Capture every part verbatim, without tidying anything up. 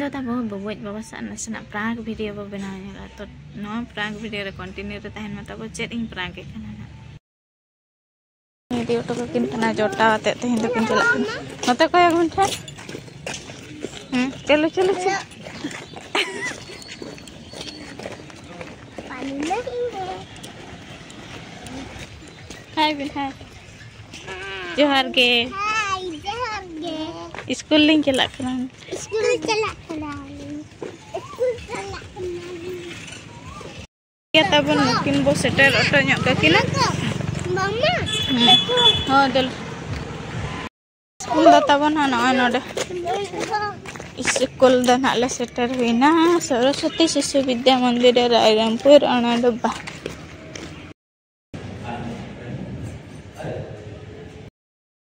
ᱫᱚ ᱛᱟᱵᱚ ᱵᱟᱵᱩᱡ ᱵᱟᱵᱟ ᱥᱟᱶ ᱱᱟᱥᱮᱱᱟᱜ prank video ᱵᱚ ᱵᱮᱱᱟᱣ ᱧᱚᱜᱟ᱾ ᱛᱚ ᱱᱚᱣᱟ prank video ᱨᱮ continue ᱨᱮ ᱛᱟᱦᱮᱱ ᱢᱟ ᱛᱟᱵᱚ, ᱪᱮᱫ ᱤᱧ prank ᱮᱫ ᱠᱟᱱᱟ ᱱᱟᱜ᱾ ᱤᱫᱤ ᱦᱚᱴᱚ ᱠᱟᱹᱠᱤᱱ ᱠᱟᱱᱟ ᱡᱚᱴᱟᱣ ᱟᱛᱮᱫ, ᱛᱮᱦᱮᱧ ᱫᱚᱠᱤᱱ ᱪᱟᱞᱟᱜ ᱠᱟᱱᱟ᱾ ᱱᱚᱛᱮ ᱠᱚᱭᱚᱜ ᱢᱮ ᱴᱷᱮᱱ᱾ ᱦᱮᱸ, ᱪᱚᱞᱚ, ᱪᱚᱞᱚ, ᱪᱚᱞᱚ᱾ Hi ᱵᱤᱱ, hi᱾ ᱡᱚᱦᱟᱨ ᱜᱮ᱾ Hi, ᱡᱚᱦᱟᱨ ᱜᱮ᱾ ᱥᱠᱩᱞ ᱞᱤᱧ ᱪᱟᱞᱟᱜ ᱠᱟᱱᱟ᱾ ᱥᱠᱩᱞ ᱪᱟᱞᱟᱜ ᱠᱟᱱᱟ᱾ ᱥᱠᱩᱞ ᱪᱟᱞᱟᱜ ᱠᱟᱱᱟ᱾ ᱜᱮ ᱛᱟᱵᱚᱱ, ᱱᱩᱠᱤᱱ ᱵᱚ ᱥᱮᱴᱮᱨ ᱦᱚᱴᱚ ᱧᱚᱜ ᱠᱟᱹᱠᱤᱱᱟ᱾ ᱢᱟᱢᱟ᱾ ᱦᱮᱸ᱾ ᱦᱚᱸ, ᱫᱮᱞᱟ᱾ ᱥᱠᱩᱞ ᱫᱚ ᱛᱟᱵᱚᱱ ᱦᱟᱸᱜ ᱱᱚᱜᱼᱚᱭ ᱱᱚᱰᱮ᱾ ᱥᱠᱩᱞ ᱫᱚ ᱱᱟᱦᱟᱜ ᱞᱮ ᱥᱮᱴᱮᱨ ᱦᱩᱭᱱᱟ, ᱥᱚᱨᱚᱥᱚᱛᱤ ᱥᱤᱥᱩ ᱵᱤᱫᱽᱭᱟ ᱢᱚᱱᱫᱤᱨ ᱨᱮ ᱨᱟᱭᱨᱚᱝᱯᱩᱨ, ᱚᱱᱟ ᱰᱚᱵᱟ᱾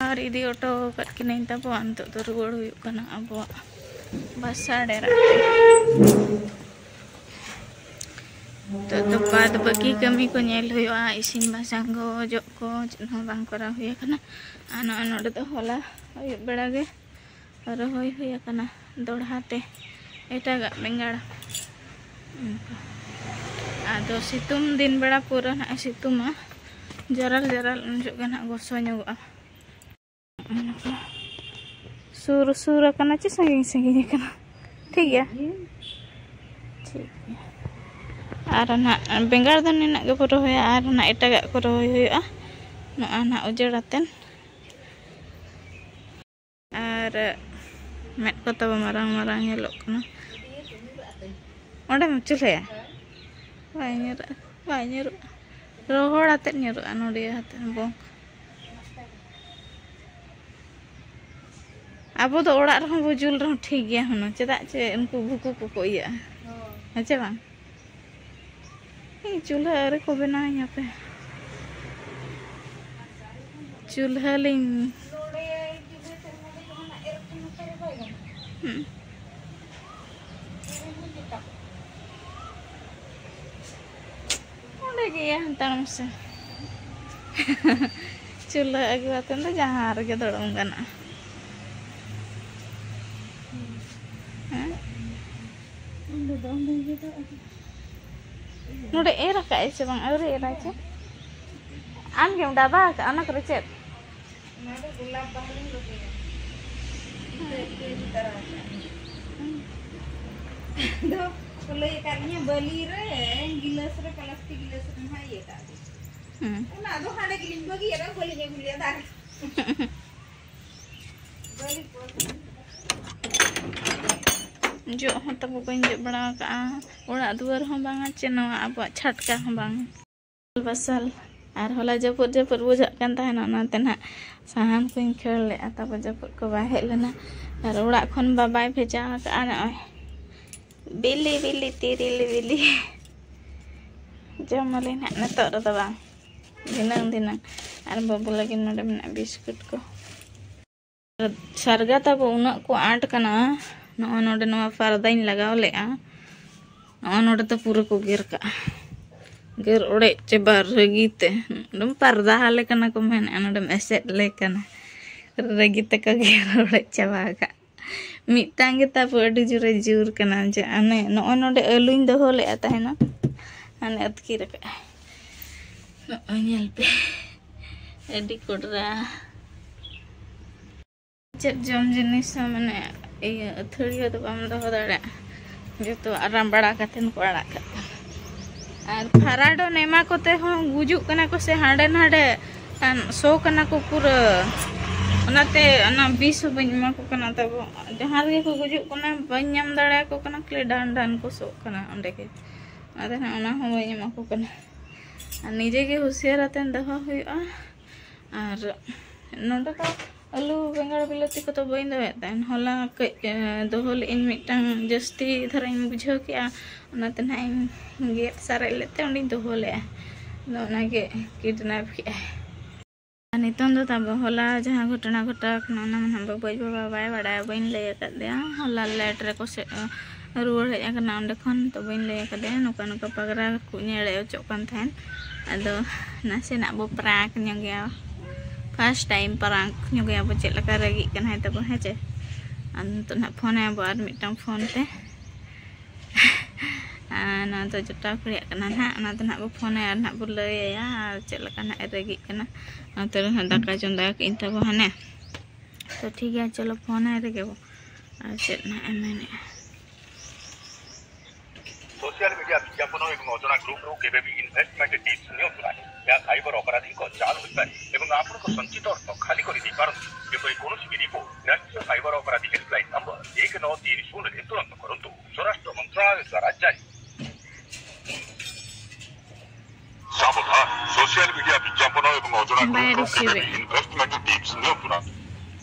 ᱟᱨ ᱤᱫᱤ ᱦᱚᱴᱚ ᱟᱠᱟᱫ ᱠᱤᱱᱟᱹᱧ ᱛᱟᱵᱚ, ᱱᱤᱛᱚᱜ ᱫᱚ ᱨᱩᱣᱟᱹᱲ ᱦᱩᱭᱩᱜ ᱠᱟᱱᱟ ᱟᱵᱚᱣᱟᱜ ᱵᱟᱥᱟ ᱰᱮᱨᱟ᱾ ᱱᱤᱛᱚᱜ ᱫᱚ ᱵᱟᱫᱽ ᱵᱟᱹᱠᱤ ᱠᱟᱹᱢᱤ ᱠᱚ ᱧᱮᱞ ᱦᱩᱭᱩᱜᱼᱟ, ᱤᱥᱤᱱ ᱵᱟᱥᱟᱝ ᱠᱚ, ᱚᱡᱚᱜ ᱠᱚ, ᱪᱮᱫ ᱦᱚᱸ ᱵᱟᱝ ᱠᱚᱨᱟᱣ ᱦᱩᱭ ᱟᱠᱟᱱᱟ᱾ ᱟᱨ ᱱᱚᱜᱼᱚᱭ ᱱᱚᱰᱮ ᱫᱚ ᱦᱚᱞᱟ ᱟᱹᱭᱩᱵ ᱵᱮᱲᱟ ᱜᱮ ᱨᱚᱦᱚᱭ ᱦᱩᱭ ᱟᱠᱟᱱᱟ ᱫᱚᱲᱦᱟ ᱛᱮ ᱮᱴᱟᱜᱟᱜ ᱵᱮᱸᱜᱟᱲ᱾ ᱚᱱᱠᱟ᱾ ᱟᱫᱚ ᱥᱤᱛᱩᱝ ᱫᱤᱱ ᱵᱮᱲᱟ ᱯᱩᱨᱟᱹ ᱱᱟᱦᱟᱜ ᱮ ᱥᱤᱛᱩᱝᱟ, ᱡᱟᱨᱟᱞ ᱡᱟᱨᱟᱞ, ᱩᱱ ᱡᱚᱦᱚᱜ ᱜᱮ ᱱᱟᱦᱟᱜ ᱜᱚᱥᱚ ᱧᱚᱜᱚᱜᱼᱟ᱾ ᱚᱱᱠᱟ᱾ ᱥᱩᱨ ᱥᱩᱨ ᱟᱠᱟᱱᱟ ᱪᱮ ᱥᱟᱺᱜᱤᱧ ᱥᱟᱺᱜᱤᱧ ᱟᱠᱟᱱᱟ? ᱴᱷᱤᱠ ᱜᱮᱭᱟ? ᱴᱷᱤᱠ ᱜᱮᱭᱟ᱾ ᱟᱨ ᱱᱟᱦᱟᱜ ᱵᱮᱸᱜᱟᱲ ᱫᱚ ᱱᱤᱱᱟᱹᱜ ᱜᱮᱵᱚ ᱨᱚᱦᱚᱭᱟ, ᱟᱨ ᱱᱟᱦᱟᱜ ᱮᱴᱟᱜᱟᱜ ᱠᱚ ᱨᱚᱦᱚᱭ ᱦᱩᱭᱩᱜᱼᱟ᱾ ᱱᱚᱜᱼᱚᱭ ᱱᱟᱦᱟᱜ ᱩᱡᱟᱹᱲ ᱟᱛᱮᱱ᱾ ᱟᱨ ᱢᱮᱫ ᱠᱚ ᱛᱟᱵᱚ ᱢᱟᱨᱟᱝ ᱢᱟᱨᱟᱝ ᱧᱮᱞᱚᱜ ᱠᱟᱱᱟ᱾ ᱚᱸᱰᱮᱢ ᱪᱩᱞᱦᱟᱹᱭᱟ? ᱵᱟᱭ ᱧᱩᱨᱩᱜᱼᱟ, ᱵᱟᱭ ᱧᱩᱨᱩᱜᱼᱟ᱾ ᱨᱚᱦᱚᱲ ᱟᱛᱮᱫ ᱧᱩᱨᱩᱜᱼᱟ ᱱᱚᱰᱮ ᱦᱟᱛᱮᱫ ᱵᱚᱝ᱾ ᱟᱵᱚ ᱫᱚ ᱚᱲᱟᱜ ᱨᱮᱦᱚᱸ ᱵᱚ ᱡᱩᱞ ᱨᱮᱦᱚᱸ ᱴᱷᱤᱠ ᱜᱮᱭᱟ ᱦᱩᱱᱟᱹᱝ, ᱪᱮᱫᱟᱜ ᱪᱮ ᱩᱱᱠᱩ ᱵᱷᱩᱠᱩ ᱠᱚᱠᱚ ᱤᱭᱟᱹᱜᱼᱟ, ᱦᱮᱸ ᱪᱮ ᱵᱟᱝ? ᱤᱧ ᱪᱩᱞᱦᱟᱹ ᱟᱹᱣᱨᱤ ᱠᱚ ᱵᱮᱱᱟᱣᱤᱧ ᱦᱟᱯᱮ᱾ ᱪᱩᱞᱦᱟᱹ ᱞᱤᱧ, ᱦᱩᱸ᱾ ᱚᱸᱰᱮ ᱜᱮᱭᱟ ᱦᱟᱛᱟᱲ ᱢᱮᱥᱮ᱾ ᱪᱩᱞᱦᱟᱹ ᱟᱹᱜᱩ ᱟᱛᱮᱫ ᱫᱚ ᱡᱟᱦᱟᱸ ᱨᱮᱜᱮ ᱫᱩᱲᱩᱵ ᱜᱟᱱᱚᱜᱼᱟ᱾ ᱦᱮᱸ? ᱱᱚᱰᱮ ᱮᱨ ᱟᱠᱟᱫ ᱟᱭ ᱥᱮ ᱵᱟᱝ? ᱟᱹᱣᱨᱤ ᱮᱨᱟᱭ ᱪᱮ? ᱟᱢ ᱜᱮᱢ ᱰᱟᱵᱟ ᱟᱠᱟᱫ ᱚᱱᱟ ᱠᱚᱨᱮ ᱪᱮᱫ? ᱚᱱᱟ ᱫᱚ ᱜᱳᱞᱟᱯ ᱵᱟᱦᱟ ᱞᱤᱧ ᱨᱚᱦᱚᱭᱟ᱾ ᱤᱛᱟᱹ, ᱤᱛᱟᱹ ᱤᱫᱤ ᱛᱟᱨᱟ ᱟᱠᱟᱫ᱾ ᱟᱫᱚ ᱠᱚ ᱞᱟᱹᱭ ᱟᱠᱟᱫ ᱞᱤᱧᱟ, ᱵᱟᱹᱞᱤ ᱨᱮ, ᱜᱤᱞᱟᱹᱥ ᱨᱮ, ᱯᱞᱟᱥᱴᱤᱠ ᱜᱤᱞᱟᱹᱥ ᱨᱮ ᱱᱟᱦᱟᱜ ᱤᱭᱟᱹ ᱠᱟᱜ ᱵᱤᱱ᱾ ᱦᱩᱸ᱾ ᱚᱱᱟ ᱫᱚ ᱦᱟᱸᱰᱮ ᱜᱮᱞᱤᱧ ᱵᱟᱹᱜᱤᱭᱟᱫᱟ, ᱵᱟᱹᱞᱤᱧ ᱟᱹᱜᱩ ᱞᱮᱫᱟ ᱫᱟᱨᱮ᱾ ᱵᱟᱹᱞᱤ ᱠᱚ᱾ ᱡᱚᱜ ᱦᱚᱸ ᱛᱟᱵᱚ ᱵᱟᱹᱧ ᱡᱚᱜ ᱵᱟᱲᱟ ᱟᱠᱟᱜᱼᱟ᱾ ᱚᱲᱟᱜ ᱫᱩᱣᱟᱹᱨ ᱦᱚᱸ ᱵᱟᱝᱟ, ᱪᱮ ᱱᱚᱣᱟ ᱟᱵᱚᱣᱟᱜ ᱪᱷᱟᱴᱠᱟ ᱦᱚᱸ ᱵᱟᱝ᱾ ᱵᱟᱥᱟᱞ᱾ ᱟᱨ ᱦᱚᱞᱟ ᱡᱟᱹᱯᱩᱫ ᱡᱟᱹᱯᱩᱫ ᱵᱩᱡᱷᱟᱹᱜ ᱠᱟᱱ ᱛᱟᱦᱮᱱᱟ, ᱚᱱᱟᱛᱮ ᱱᱟᱦᱟᱜ ᱥᱟᱦᱟᱱ ᱠᱚᱧ ᱠᱷᱟᱹᱲ ᱞᱮᱫᱼᱟ᱾ ᱛᱟᱵᱚ ᱡᱟᱹᱯᱩᱫ ᱠᱚ ᱵᱟᱭ ᱦᱮᱡ ᱞᱮᱱᱟ᱾ ᱟᱨ ᱚᱲᱟᱜ ᱠᱷᱚᱱ ᱵᱟᱵᱟᱭ ᱵᱷᱮᱡᱟ ᱟᱠᱟᱫᱼᱟ ᱱᱚᱜᱼᱚᱭ ᱵᱤᱞᱤ, ᱵᱤᱞᱤ, ᱛᱤᱨᱤᱞ ᱵᱤᱞᱤ᱾ ᱡᱚᱢ ᱟᱞᱮ ᱱᱟᱦᱟᱜ ᱱᱤᱛᱚᱜ ᱨᱮᱫᱚ ᱵᱟᱝ, ᱫᱷᱤᱱᱟᱹᱝ ᱫᱷᱤᱱᱟᱹᱝ᱾ ᱟᱨ ᱵᱟᱹᱵᱩ ᱞᱟᱹᱜᱤᱫ ᱱᱚᱰᱮ ᱢᱮᱱᱟᱜᱼᱟ ᱵᱤᱥᱠᱩᱴ ᱠᱚ᱾ ᱥᱟᱨᱜᱟ ᱛᱟᱵᱚ ᱩᱱᱟᱹᱜ ᱠᱚ ᱟᱸᱴ ᱠᱟᱱᱟ᱾ ᱱᱚᱜᱼᱚᱭ ᱱᱚᱰᱮ ᱱᱚᱣᱟ ᱯᱟᱨᱫᱟᱧ ᱞᱟᱜᱟᱣ ᱞᱮᱫᱼᱟ, ᱱᱚᱜᱼᱚᱭ ᱱᱚᱰᱮ ᱫᱚ ᱯᱩᱨᱟᱹ ᱠᱚ ᱜᱮᱨ ᱠᱟᱜᱼᱟ᱾ ᱜᱮᱨ ᱚᱲᱮᱡ ᱪᱟᱵᱟ ᱨᱟᱹᱜᱤ ᱛᱮ᱾ ᱱᱚᱰᱮᱢ ᱯᱟᱨᱫᱟ ᱟᱞᱮ ᱠᱟᱱᱟ ᱠᱚ ᱢᱮᱱᱮᱫᱼᱟ, ᱱᱚᱰᱮᱢ ᱮᱥᱮᱫ ᱞᱮ ᱠᱟᱱᱟ᱾ ᱨᱟᱹᱜᱤ ᱛᱮᱠᱚ ᱜᱮᱨ ᱚᱲᱮᱡ ᱪᱟᱵᱟ ᱟᱠᱟᱫ᱾ ᱢᱤᱫᱴᱟᱝ ᱜᱮ ᱛᱟᱵᱚ ᱟᱹᱰᱤ ᱡᱳᱨᱮ ᱡᱳᱨ ᱠᱟᱱᱟ, ᱡᱮ ᱚᱱᱮ ᱱᱚᱜᱼᱚᱭ ᱱᱚᱰᱮ ᱟᱹᱞᱩᱧ ᱫᱚᱦᱚ ᱞᱮᱫᱼᱟ ᱛᱟᱦᱮᱱᱟ, ᱦᱟᱱᱮ ᱟᱹᱛᱠᱤᱨ ᱟᱠᱟᱫᱼᱟᱭ᱾ ᱱᱚᱜᱼᱚᱭ ᱧᱮᱞ ᱯᱮ, ᱟᱹᱰᱤ ᱠᱚᱰᱨᱟ᱾ ᱪᱮᱫ ᱡᱚᱢ ᱡᱤᱱᱤᱥ ᱦᱚᱸ ᱢᱟᱱᱮ ᱤᱭᱟᱹ ᱟᱹᱛᱷᱟᱹᱲᱤᱭᱟᱹ ᱫᱚ ᱵᱟᱢ ᱫᱚᱦᱚ ᱫᱟᱲᱮᱭᱟᱜᱼᱟ, ᱡᱚᱛᱚᱣᱟᱜ ᱨᱟᱢᱵᱲᱟ ᱠᱟᱛᱮᱱ ᱠᱚ ᱟᱲᱟᱜ ᱠᱟᱜ ᱠᱟᱱᱟ᱾ ᱟᱨ ᱯᱷᱟᱨᱟᱰᱚᱱ ᱮᱢᱟ ᱠᱚᱛᱮ ᱦᱚᱸ ᱜᱩᱡᱩᱜ ᱠᱟᱱᱟ ᱠᱚ ᱥᱮ ᱦᱟᱸᱰᱮ ᱱᱟᱰᱮ ᱠᱷᱟᱱ ᱥᱚ ᱠᱟᱱᱟ ᱠᱚ ᱯᱩᱨᱟᱹ᱾ ᱚᱱᱟᱛᱮ ᱚᱱᱟ ᱵᱤᱥ ᱦᱚᱸ ᱵᱟᱹᱧ ᱮᱢᱟ ᱠᱚ ᱠᱟᱱᱟ᱾ ᱛᱟᱵᱚ ᱡᱟᱦᱟᱸ ᱨᱮᱜᱮ ᱠᱚ ᱜᱩᱡᱩᱜ ᱠᱟᱱᱟ, ᱵᱟᱹᱧ ᱧᱟᱢ ᱫᱟᱲᱮᱭᱟᱠᱚ ᱠᱟᱱᱟ, ᱠᱷᱟᱹᱞᱤ ᱰᱟᱱ ᱰᱟᱱ ᱠᱚ ᱥᱚᱜ ᱠᱟᱱᱟ ᱚᱸᱰᱮ ᱜᱮ᱾ ᱟᱫᱚ ᱱᱟᱜ ᱚᱱᱟ ᱦᱚᱸ ᱵᱟᱹᱧ ᱮᱢᱟ ᱠᱚ ᱠᱟᱱᱟ᱾ ᱟᱨ ᱱᱤᱡᱮ ᱜᱮ ᱦᱩᱥᱤᱭᱟᱹᱨ ᱟᱛᱮᱱ ᱫᱚᱦᱚ ᱦᱩᱭᱩᱜᱼᱟ᱾ ᱟᱨ ᱱᱚᱰᱮ ᱫᱚ ᱟᱹᱞᱩ, ᱵᱮᱸᱜᱟᱲ, ᱵᱤᱞᱟᱹᱛᱤ ᱠᱚᱫᱚ ᱵᱟᱹᱧ ᱫᱚᱦᱚᱭᱮᱫ ᱛᱟᱦᱮᱱ᱾ ᱦᱚᱞᱟ ᱠᱟᱹᱡ, ᱮ, ᱫᱚᱦᱚ ᱞᱮᱫᱟᱹᱧ ᱢᱤᱫᱴᱟᱝ ᱡᱟᱹᱥᱛᱤ ᱫᱷᱟᱨᱟᱧ ᱵᱩᱡᱷᱟᱹᱣ ᱠᱮᱜᱼᱟ, ᱚᱱᱟᱛᱮ ᱱᱟᱦᱟᱜ ᱤᱧ ᱜᱮᱫ ᱥᱟᱨᱮᱡ ᱞᱮᱫ ᱛᱮ ᱚᱸᱰᱮᱧ ᱫᱚᱦᱚ ᱞᱮᱫᱼᱟ᱾ ᱟᱫᱚ ᱚᱱᱟᱜᱮ ᱠᱤᱰᱱᱟᱯ ᱠᱮᱜᱼᱟᱭ᱾ ᱟᱨ ᱱᱤᱛᱚᱝ ᱫᱚ ᱛᱟᱵᱚ ᱦᱚᱞᱟ ᱡᱟᱦᱟᱸ ᱜᱷᱚᱴᱚᱱᱟ ᱜᱷᱚᱴᱟᱣ ᱠᱟᱱᱟ, ᱚᱱᱟ ᱢᱟ ᱱᱟᱦᱟᱜ ᱵᱟᱹᱵᱩ ᱟᱡ ᱵᱟᱵᱟ ᱵᱟᱭ ᱵᱟᱲᱟᱭᱟ, ᱵᱟᱹᱧ ᱞᱟᱹᱭ ᱟᱠᱟᱫᱮᱭᱟ᱾ ᱦᱚᱞᱟ ᱞᱮᱴ ᱨᱮᱠᱚ ᱥᱮ-, ᱨᱩᱣᱟᱹᱲ ᱦᱮᱡ ᱟᱠᱟᱱᱟ ᱚᱸᱰᱮ ᱠᱷᱚᱱ, ᱛᱚ ᱵᱟᱹᱧ ᱞᱟᱹᱭ ᱟᱠᱟᱫᱮᱭᱟ᱾ ᱱᱚᱝᱠᱟ ᱱᱚᱝᱠᱟ ᱯᱟᱜᱽᱨᱟ ᱠᱚ ᱧᱮᱲᱮ ᱚᱪᱚᱜ ᱠᱟᱱ ᱛᱟᱦᱮᱸᱫ᱾ ᱟᱫᱚ ᱱᱟᱥᱮᱱᱟᱜ ᱵᱚ ᱯᱨᱟᱝᱠ ᱧᱚᱜᱮᱭᱟ, ᱯᱷᱟᱥᱴ ᱴᱟᱭᱤᱢ ᱯᱨᱟᱝᱠ ᱧᱚᱜᱮᱭᱟ ᱵᱚ, ᱪᱮᱫ ᱞᱮᱠᱟ ᱨᱟᱹᱜᱤᱜ ᱠᱟᱱᱟᱭ ᱛᱟᱵᱚ, ᱦᱮᱸ ᱪᱮ? ᱟᱫᱚ ᱱᱤᱛᱚᱜ ᱱᱟᱦᱟᱜ ᱯᱷᱳᱱ ᱟᱭᱟ ᱵᱚ ᱟᱨ ᱢᱤᱫᱴᱟᱝ ᱯᱷᱳᱱ ᱛᱮ᱾ ᱟᱨ ᱱᱚᱣᱟ ᱫᱚ ᱡᱚᱴᱟᱣ ᱠᱩᱲᱤᱭᱟᱜ ᱠᱟᱱᱟ ᱱᱟᱦᱟᱜ᱾ ᱚᱱᱟ ᱫᱚ ᱱᱟᱦᱟᱜ ᱵᱚ ᱯᱷᱳᱱᱟᱭᱟ ᱟᱨ ᱱᱟᱦᱟᱜ ᱵᱚ ᱞᱟᱹᱭᱟᱭᱟ ᱟᱨ ᱪᱮᱫ ᱞᱮᱠᱟ ᱱᱟᱦᱟᱜ ᱮ ᱨᱟᱹᱜᱤᱜ ᱠᱟᱱᱟ᱾ ᱚᱱᱛᱮ ᱨᱮ ᱱᱟᱦᱟᱜ ᱫᱟᱠᱟ ᱪᱚᱸᱫᱟ ᱠᱟᱜ ᱟᱹᱧ ᱛᱟᱵᱚ ᱦᱟᱱᱮ᱾ ᱛᱚ ᱴᱷᱤᱠ ᱜᱮᱭᱟ, ᱪᱚᱞᱚ ᱯᱷᱳᱱᱟᱭ ᱨᱮᱜᱮ ᱵᱚ᱾ ᱟᱨ ᱪᱮᱫ ᱱᱟᱦᱟᱜ ᱮ ᱢᱮᱱᱮᱫᱼᱟ? ସୋସିଆଲ ମିଡିଆ ବିଜ୍ଞାପନ ଏବଂ ଅଜଣା ଗ୍ରୁପରୁ କେବେ ବି ଇନଭେଷ୍ଟମେଣ୍ଟ ଟିପ୍ସ ନିଅନ୍ତୁ ନାହିଁ। ଏହା ସାଇବର ଅପରାଧୀଙ୍କ ଜାଲ ହୋଇପାରେ ଏବଂ ଆପଣଙ୍କ ସଞ୍ଚିତ ଅର୍ଥ ଖାଲି କରି ଦେଇପାରନ୍ତି। ଏପରି କୌଣସି ବି ରିପୋର୍ଟ ରାଷ୍ଟ୍ରୀୟ ସାଇବର ଅପରାଧୀ ହେଲ୍ପଲାଇନ୍ ନମ୍ବର ଏକ ନଅ ତିନି ଶୂନରେ ତୁରନ୍ତ କରନ୍ତୁ। ସ୍ୱରାଷ୍ଟ୍ର ମନ୍ତ୍ରଣାଳୟ ଦ୍ୱାରା ଜାରି। ସାବଧାନ, ସୋସିଆଲ ମିଡିଆ ବିଜ୍ଞାପନ ଏବଂ ଅଜଣା ବାୟାଳିଶ ଗ୍ରୁପରୁ କେବେ ବି ଇନଭେଷ୍ଟମେଣ୍ଟ ଟିପ୍ସ ନିଅନ୍ତୁ ନାହିଁ।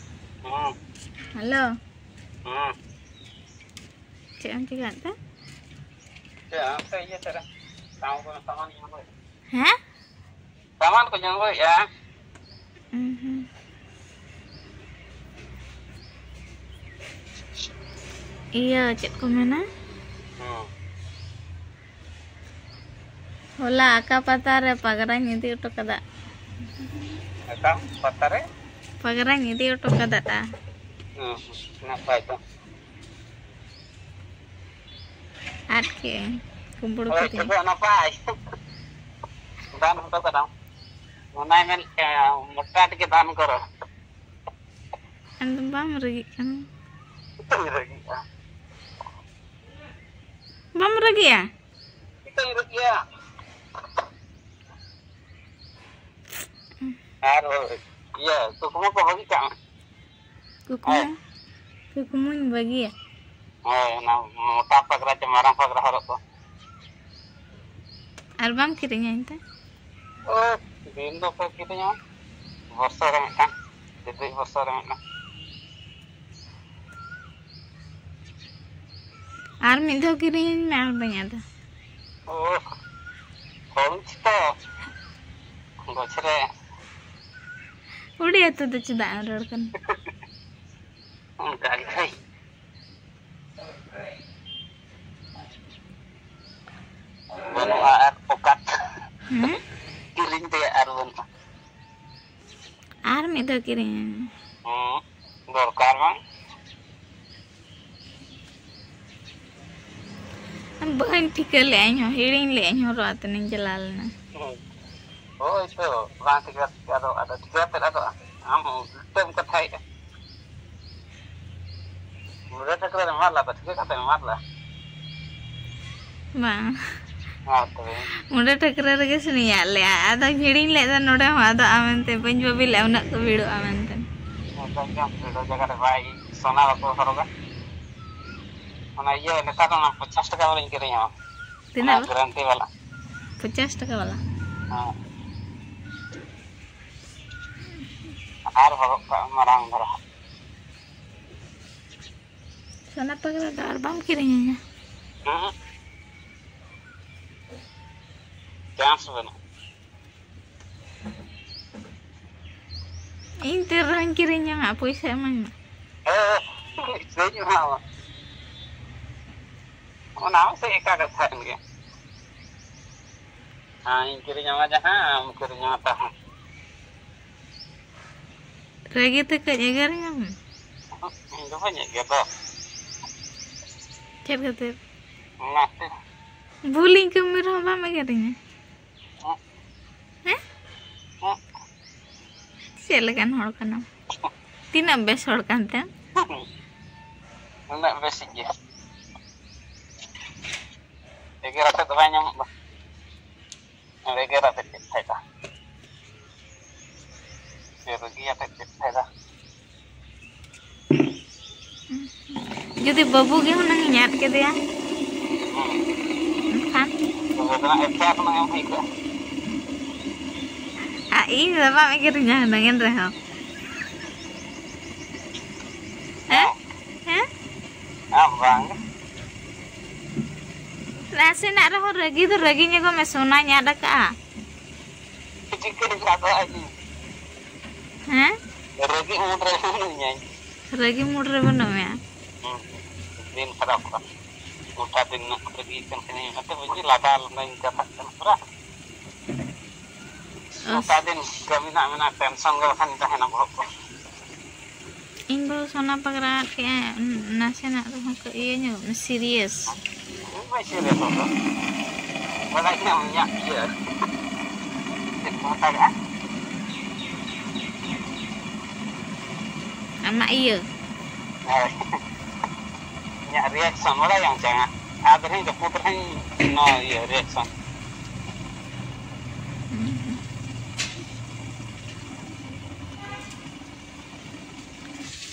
ହୁଁ। ᱦᱮᱞᱳ᱾ ᱦᱩᱸ᱾ ᱪᱮᱫ ᱮᱢ ᱪᱤᱠᱟᱹᱭᱮᱫ ᱛᱮ? ᱪᱮᱫ ᱦᱚᱸ ᱵᱟᱝ, ᱤᱭᱟᱹ ᱥᱮᱫ ᱨᱮ᱾ ᱥᱟᱢᱟᱱ ᱠᱚ ᱧᱟᱢ ᱦᱩᱭᱩᱜᱼᱟ᱾ ᱦᱮᱸ? ᱥᱟᱢᱟᱱ ᱠᱚ ᱧᱟᱢ ᱦᱩᱭᱩᱜᱼᱟ᱾ ᱩᱸ ᱦᱩᱸ᱾ ᱤᱭᱟᱹ, ᱪᱮᱫ ᱠᱚ ᱢᱮᱱᱟ? ᱦᱩᱸ᱾ ᱦᱚᱞᱟ ᱟᱠᱟ ᱯᱟᱛᱟ ᱨᱮ ᱯᱟᱜᱽᱨᱟᱧ ᱤᱫᱤ ᱦᱚᱴᱚ ᱠᱟᱫᱟ? ᱟᱠᱟ ᱯᱟᱛᱟ ᱨᱮ? ᱯᱟᱜᱽᱨᱟᱧ ᱤᱫᱤ ᱦᱚᱴᱚ ᱠᱟᱫᱟ᱾ ᱦᱩᱸ, ᱱᱟᱯᱟᱭ ᱛᱚ᱾ ᱟᱫ ᱠᱮᱜᱼᱟᱹᱧ, ᱠᱩᱢᱵᱽᱲᱩ ᱦᱳᱭ, ᱠᱤᱫᱤᱧ᱾ ᱛᱚᱵᱮ ᱱᱟᱯᱟᱭ᱾ ᱫᱟᱱ ᱦᱚᱴᱚ ᱠᱟᱫᱟᱢ᱾ ᱚᱱᱟᱭ ᱢᱮᱱ, ᱮ, ᱢᱚᱴᱟ ᱛᱮᱜᱮ ᱫᱟᱱ ᱠᱚᱨᱚ᱾ ᱟᱫᱚ ᱵᱟᱢ ᱨᱟᱹᱜᱤᱜ ᱠᱟᱱᱟ? ᱪᱮᱫ ᱤᱧ ᱨᱟᱹᱜᱤᱜᱼᱟ? ᱵᱟᱢ ᱨᱟᱹᱜᱤᱜᱼᱟ? ᱪᱮᱫᱟᱜ ᱤᱧ ᱨᱟᱹᱜᱤᱜᱼᱟ? ᱟᱨ ᱤᱭᱟᱹ, ᱠᱩᱠᱢᱩ ᱠᱚ ᱵᱷᱟᱹᱜᱤ ᱠᱟᱜ ᱢᱮ᱾ ᱠᱩᱠᱢᱩ? ᱦᱮᱸ᱾ ᱠᱩᱠᱢᱩᱧ ᱵᱟᱹᱜᱤᱭᱟ᱾ ᱦᱳᱭ, ᱚᱱᱟ ᱢᱚᱴᱟ ᱯᱟᱜᱽᱨᱟ ᱪᱮ ᱢᱟᱨᱟᱝ ᱯᱟᱜᱽᱨᱟ ᱦᱚᱨᱚᱜ ᱠᱚ᱾ ᱟᱨ ᱵᱟᱢ ᱠᱤᱨᱤᱧᱟ ᱮᱱᱛᱮ? ᱳ, ᱫᱤᱱ ᱫᱚ ᱚᱠᱚᱭ ᱠᱤᱨᱤᱧᱟ? ᱵᱚᱨᱥᱟ ᱨᱮ ᱢᱤᱫᱴᱟᱝ, ᱡᱩᱫᱤ ᱵᱚᱨᱥᱟ ᱨᱮ ᱢᱤᱫᱴᱟᱝ᱾ ᱟᱨ ᱢᱤᱫ ᱫᱷᱟᱣ ᱠᱤᱨᱤᱧᱟᱹᱧ ᱢᱮ, ᱟᱨ ᱵᱟᱹᱧ ᱟᱫᱟ᱾ ᱳ, ᱦᱚᱲ ᱪᱤᱠᱟᱹ? ᱵᱚᱪᱷᱚᱨ ᱨᱮ᱾ ᱩᱲᱤᱭᱟ ᱛᱮᱫᱚ ᱪᱮᱫᱟᱜ ᱮᱢ ᱨᱚᱲ ᱠᱟᱱᱟ? ᱚᱱᱠᱟ ᱜᱮ᱾ ᱵᱟᱹᱱᱩᱜᱼᱟ ᱟᱨ ᱚᱠᱟᱛ᱾ ᱦᱮᱸ? ᱠᱤᱨᱤᱧ ᱛᱮᱭᱟᱜ ᱟᱨ ᱵᱟᱹᱱᱩᱜᱼᱟ᱾ ᱟᱨ ᱢᱤᱫ ᱫᱷᱟᱣ ᱠᱤᱨᱤᱧ ᱟᱹᱧ ᱢᱮ᱾ ᱦᱮᱸ, ᱫᱚᱨᱠᱟᱨ ᱵᱟᱝ᱾ ᱵᱟᱹᱧ ᱴᱷᱤᱠᱟᱹ ᱞᱮᱫᱼᱟ, ᱤᱧ ᱦᱚᱸ ᱦᱤᱲᱤᱧ ᱞᱮᱫᱼᱟ, ᱤᱧ ᱦᱚᱸ ᱨᱚᱲ ᱟᱛᱮᱧ ᱪᱟᱞᱟᱣ ᱞᱮᱱᱟ᱾ ᱦᱳᱭ ᱛᱚ, ᱵᱟᱝ ᱴᱷᱤᱠᱟᱹ ᱟᱫᱚ, ᱟᱫᱚ ᱴᱷᱤᱠᱟᱹ ᱟᱛᱮᱫ ᱟᱫᱚ ᱟᱢ ᱩᱞᱴᱟᱹᱢ ᱠᱟᱛᱷᱟᱭᱮᱫᱼᱟ᱾ ᱢᱩᱰᱟᱹ ᱴᱷᱟᱹᱠᱨᱟᱹ ᱨᱮ ᱢᱟᱞᱟ ᱫᱚ ᱴᱷᱤᱠᱟᱹ ᱠᱟᱛᱮ ᱢᱟᱞᱟ᱾ ᱵᱟᱝ᱾ ᱦᱮᱸ ᱛᱚᱵᱮ᱾ ᱢᱩᱰᱟᱹ ᱴᱷᱟᱹᱠᱨᱟᱹ ᱨᱮᱜᱮ ᱥᱮᱱᱤᱧ ᱟᱫ ᱞᱮᱜᱼᱟ᱾ ᱟᱫᱚᱧ ᱦᱤᱲᱤᱧ ᱞᱮᱫ ᱫᱚ ᱱᱚᱰᱮ ᱦᱚᱸ ᱟᱫᱚᱜᱼᱟ ᱢᱮᱱᱛᱮ, ᱵᱟᱹᱧ ᱵᱷᱟᱹᱵᱤ ᱞᱮᱫᱼᱟ ᱩᱱᱟᱹᱜ ᱠᱚ ᱵᱷᱤᱲᱚᱜᱼᱟ ᱢᱮᱱᱛᱮ᱾ ᱦᱮᱸ ᱛᱚ, ᱮᱠᱫᱚᱢ ᱵᱷᱤᱲᱚᱜ ᱡᱟᱭᱜᱟ ᱨᱮ ᱵᱟᱭ ᱥᱚᱱᱟ ᱵᱟᱠᱚ ᱦᱚᱨᱚᱜᱟ᱾ ᱚᱱᱟ ᱤᱭᱟᱹ ᱱᱮᱛᱟᱨ ᱫᱚ ᱚᱱᱟ ᱯᱚᱧᱪᱟᱥ ᱴᱟᱠᱟ ᱵᱟᱞᱟᱧ ᱠᱤᱨᱤᱧᱟ᱾ ᱛᱤᱱᱟᱹᱜ ᱚᱱᱟ ᱵᱟ? ᱜᱟᱨᱮᱱᱴᱤ ᱵᱟᱞᱟ᱾ ᱯᱚᱧᱪᱟᱥ ᱴᱟᱠᱟ ᱵᱟᱞᱟ? ᱦᱮᱸ᱾ ᱟᱨ ᱦᱚᱨᱚᱜ ᱠᱟᱜ ᱢᱟᱨᱟᱝ ᱫᱷᱟᱨᱟ᱾ ᱥᱚᱱᱟ ᱯᱟᱜᱽᱨᱟ ᱫᱚ ᱟᱨ ᱵᱟᱢ ᱠᱤᱨᱤᱧ ᱟᱹᱧᱟ? ᱦᱮᱸ᱾ ᱪᱟᱱᱥ ᱵᱟᱹᱱᱩᱜ᱾ ᱤᱧ ᱛᱤ ᱨᱮᱦᱚᱸᱧ ᱠᱤᱨᱤᱧ ᱡᱚᱝᱟ, ᱯᱚᱭᱥᱟ ᱮᱢᱟᱹᱧ ᱢᱮ᱾ ᱦᱮᱸ, ᱤᱧ ᱮᱢᱟᱢᱟ᱾ ᱚᱱᱟ ᱦᱚᱸ ᱥᱮ ᱮᱠᱟ ᱠᱟᱛᱷᱟ ᱠᱟᱱ ᱜᱮᱭᱟ᱾ ᱦᱮᱸ, ᱤᱧ ᱠᱤᱨᱤᱧ ᱟᱢᱟ ᱡᱟᱦᱟᱸ, ᱟᱢ ᱠᱤᱨᱤᱧ ᱟᱢᱟ ᱛᱟᱦᱟᱸ᱾ ᱨᱟᱹᱜᱤ ᱛᱮ ᱠᱟᱹᱡ ᱮᱜᱮᱨᱤᱧᱟᱢ᱾ ᱤᱧ ᱫᱚ ᱵᱟᱹᱧ ᱮᱜᱮᱨ ᱫᱚ᱾ ᱪᱮᱫ ᱠᱷᱟᱹᱛᱤᱨ? ᱚᱱᱟᱛᱮ᱾ ᱵᱷᱩᱞᱤᱧ ᱠᱟᱹᱢᱤ ᱨᱮᱦᱚᱸ ᱵᱟᱢ ᱮᱜᱮᱨᱤᱧᱟ? ᱦᱮᱸ᱾ ᱦᱮᱸ? ᱦᱮᱸ᱾ ᱪᱮᱫ ᱞᱮᱠᱟᱱ ᱦᱚᱲ ᱠᱟᱱᱟᱢ? ᱛᱤᱱᱟᱹᱜ ᱵᱮᱥ ᱦᱚᱲ ᱠᱟᱱ ᱛᱮᱢ? ᱩᱱᱟᱹᱜ ᱵᱮᱥᱤᱡ ᱜᱮ᱾ ᱮᱜᱮᱨ ᱟᱛᱮ ᱫᱚ ᱵᱟᱭ ᱧᱟᱢᱚᱜ ᱫᱚ᱾ ᱮᱜᱮᱨ ᱟᱛᱮ ᱪᱮᱫ ᱯᱷᱟᱭᱫᱟ? ᱨᱟᱹᱜᱤ ᱟᱛᱮ ᱪᱮᱫ ᱯᱷᱟᱭᱫᱟ? ᱡᱩᱫᱤ ᱵᱟᱹᱵᱩ ᱜᱮ ᱦᱩᱱᱟᱹᱝ ᱤᱧ ᱟᱫ ᱠᱮᱫᱮᱭᱟ, ᱦᱩᱸ᱾ ᱮᱱᱠᱷᱟᱱ? ᱛᱚᱵᱮ ᱫᱚ ᱱᱟᱜ ᱮᱠᱴᱟ ᱠᱷᱚᱱᱟᱜ ᱮᱢ ᱦᱩᱭ ᱠᱚᱜᱼᱟ᱾ ᱟᱨ ᱤᱧ ᱫᱚ ᱵᱟᱢ ᱮᱜᱮᱨᱤᱧᱟ ᱦᱩᱱᱟᱹᱝ ᱮᱱ ᱨᱮᱦᱚᱸ᱾ ᱦᱮᱸ? ᱦᱮᱸ? ᱟᱢ ᱵᱟᱝ᱾ ᱱᱟᱥᱮᱱᱟᱜ ᱨᱮᱦᱚᱸ ᱨᱟᱹᱜᱤ ᱫᱚ ᱨᱟᱹᱜᱤ ᱧᱚᱜᱚᱜ ᱢᱮ, ᱥᱚᱱᱟᱧ ᱟᱫ ᱟᱠᱟᱜᱼᱟ᱾ ᱪᱤᱠᱟᱹᱧ ᱟᱫᱚᱜᱼᱟ ᱤᱧ? ᱦᱮᱸ? ᱨᱟᱹᱜᱤ ᱢᱩᱫᱽ ᱨᱮ ᱢᱤᱱᱟᱹᱧᱟᱹᱧ᱾ ᱨᱟᱹᱜᱤ ᱢᱩᱰ ᱨᱮ ᱵᱟᱹᱱᱩᱜ ᱢᱮᱭᱟ? ᱦᱩᱸ᱾ ᱫᱤᱱ ᱠᱷᱟᱨᱟᱯᱚᱜᱼᱟ᱾ ᱜᱚᱴᱟ ᱫᱤᱱ ᱨᱮᱱᱟᱜ ᱨᱟᱹᱜᱤ ᱠᱟᱱ ᱠᱷᱟᱱᱤᱧ, ᱚᱱᱟᱛᱮ ᱵᱟᱹᱧ ᱞᱟᱸᱫᱟ ᱞᱟᱸᱫᱟᱧ ᱠᱟᱛᱷᱟᱜ ᱠᱟᱱᱟ ᱯᱩᱨᱟ᱾ ᱚᱥ᱾ ᱜᱚᱴᱟ ᱫᱤᱱ ᱠᱟᱹᱢᱤ ᱨᱮᱱᱟᱜ ᱢᱮᱱᱟᱜᱼᱟ, ᱴᱮᱱᱥᱚᱱ ᱜᱮ ᱵᱟᱠᱷᱟᱱ ᱛᱟᱦᱮᱱᱟ ᱵᱚᱦᱚᱜ ᱠᱚ᱾ ᱤᱧ ᱵᱟᱹᱦᱩ ᱥᱚᱱᱟ ᱯᱟᱜᱽᱨᱟ ᱟᱫ ᱠᱮᱜᱼᱟᱭ, ᱱᱟᱥᱮᱱᱟᱜ ᱨᱮᱦᱚᱸ ᱠᱚ ᱤᱭᱟᱹ ᱧᱚᱜ ᱢᱮ, ᱥᱤᱨᱤᱭᱟᱥ᱾ ᱦᱩᱸ, ᱵᱟᱭ ᱥᱮ ᱵᱮᱥᱚᱜ ᱫᱚ᱾ ᱵᱟᱰᱟᱭ ᱠᱮᱫᱟᱢ ᱤᱧᱟᱹᱜ ᱤᱭᱟᱹ ᱪᱮᱫ ᱠᱚ ᱢᱮᱛᱟᱜᱟᱜᱼᱟ? ᱟᱢᱟᱜ ᱤᱭᱟᱹ? ᱦᱳᱭ᱾ ᱤᱧᱟᱹᱜ reaction ᱵᱟᱰᱟᱭᱟᱢ ᱪᱮ ᱵᱟᱝᱟ? ᱟᱫ ᱨᱮᱦᱚᱸᱧ ᱨᱟᱹᱯᱩᱫ ᱨᱮᱦᱚᱸᱧ ᱱᱚᱣᱟ ᱤᱭᱟᱹ reaction᱾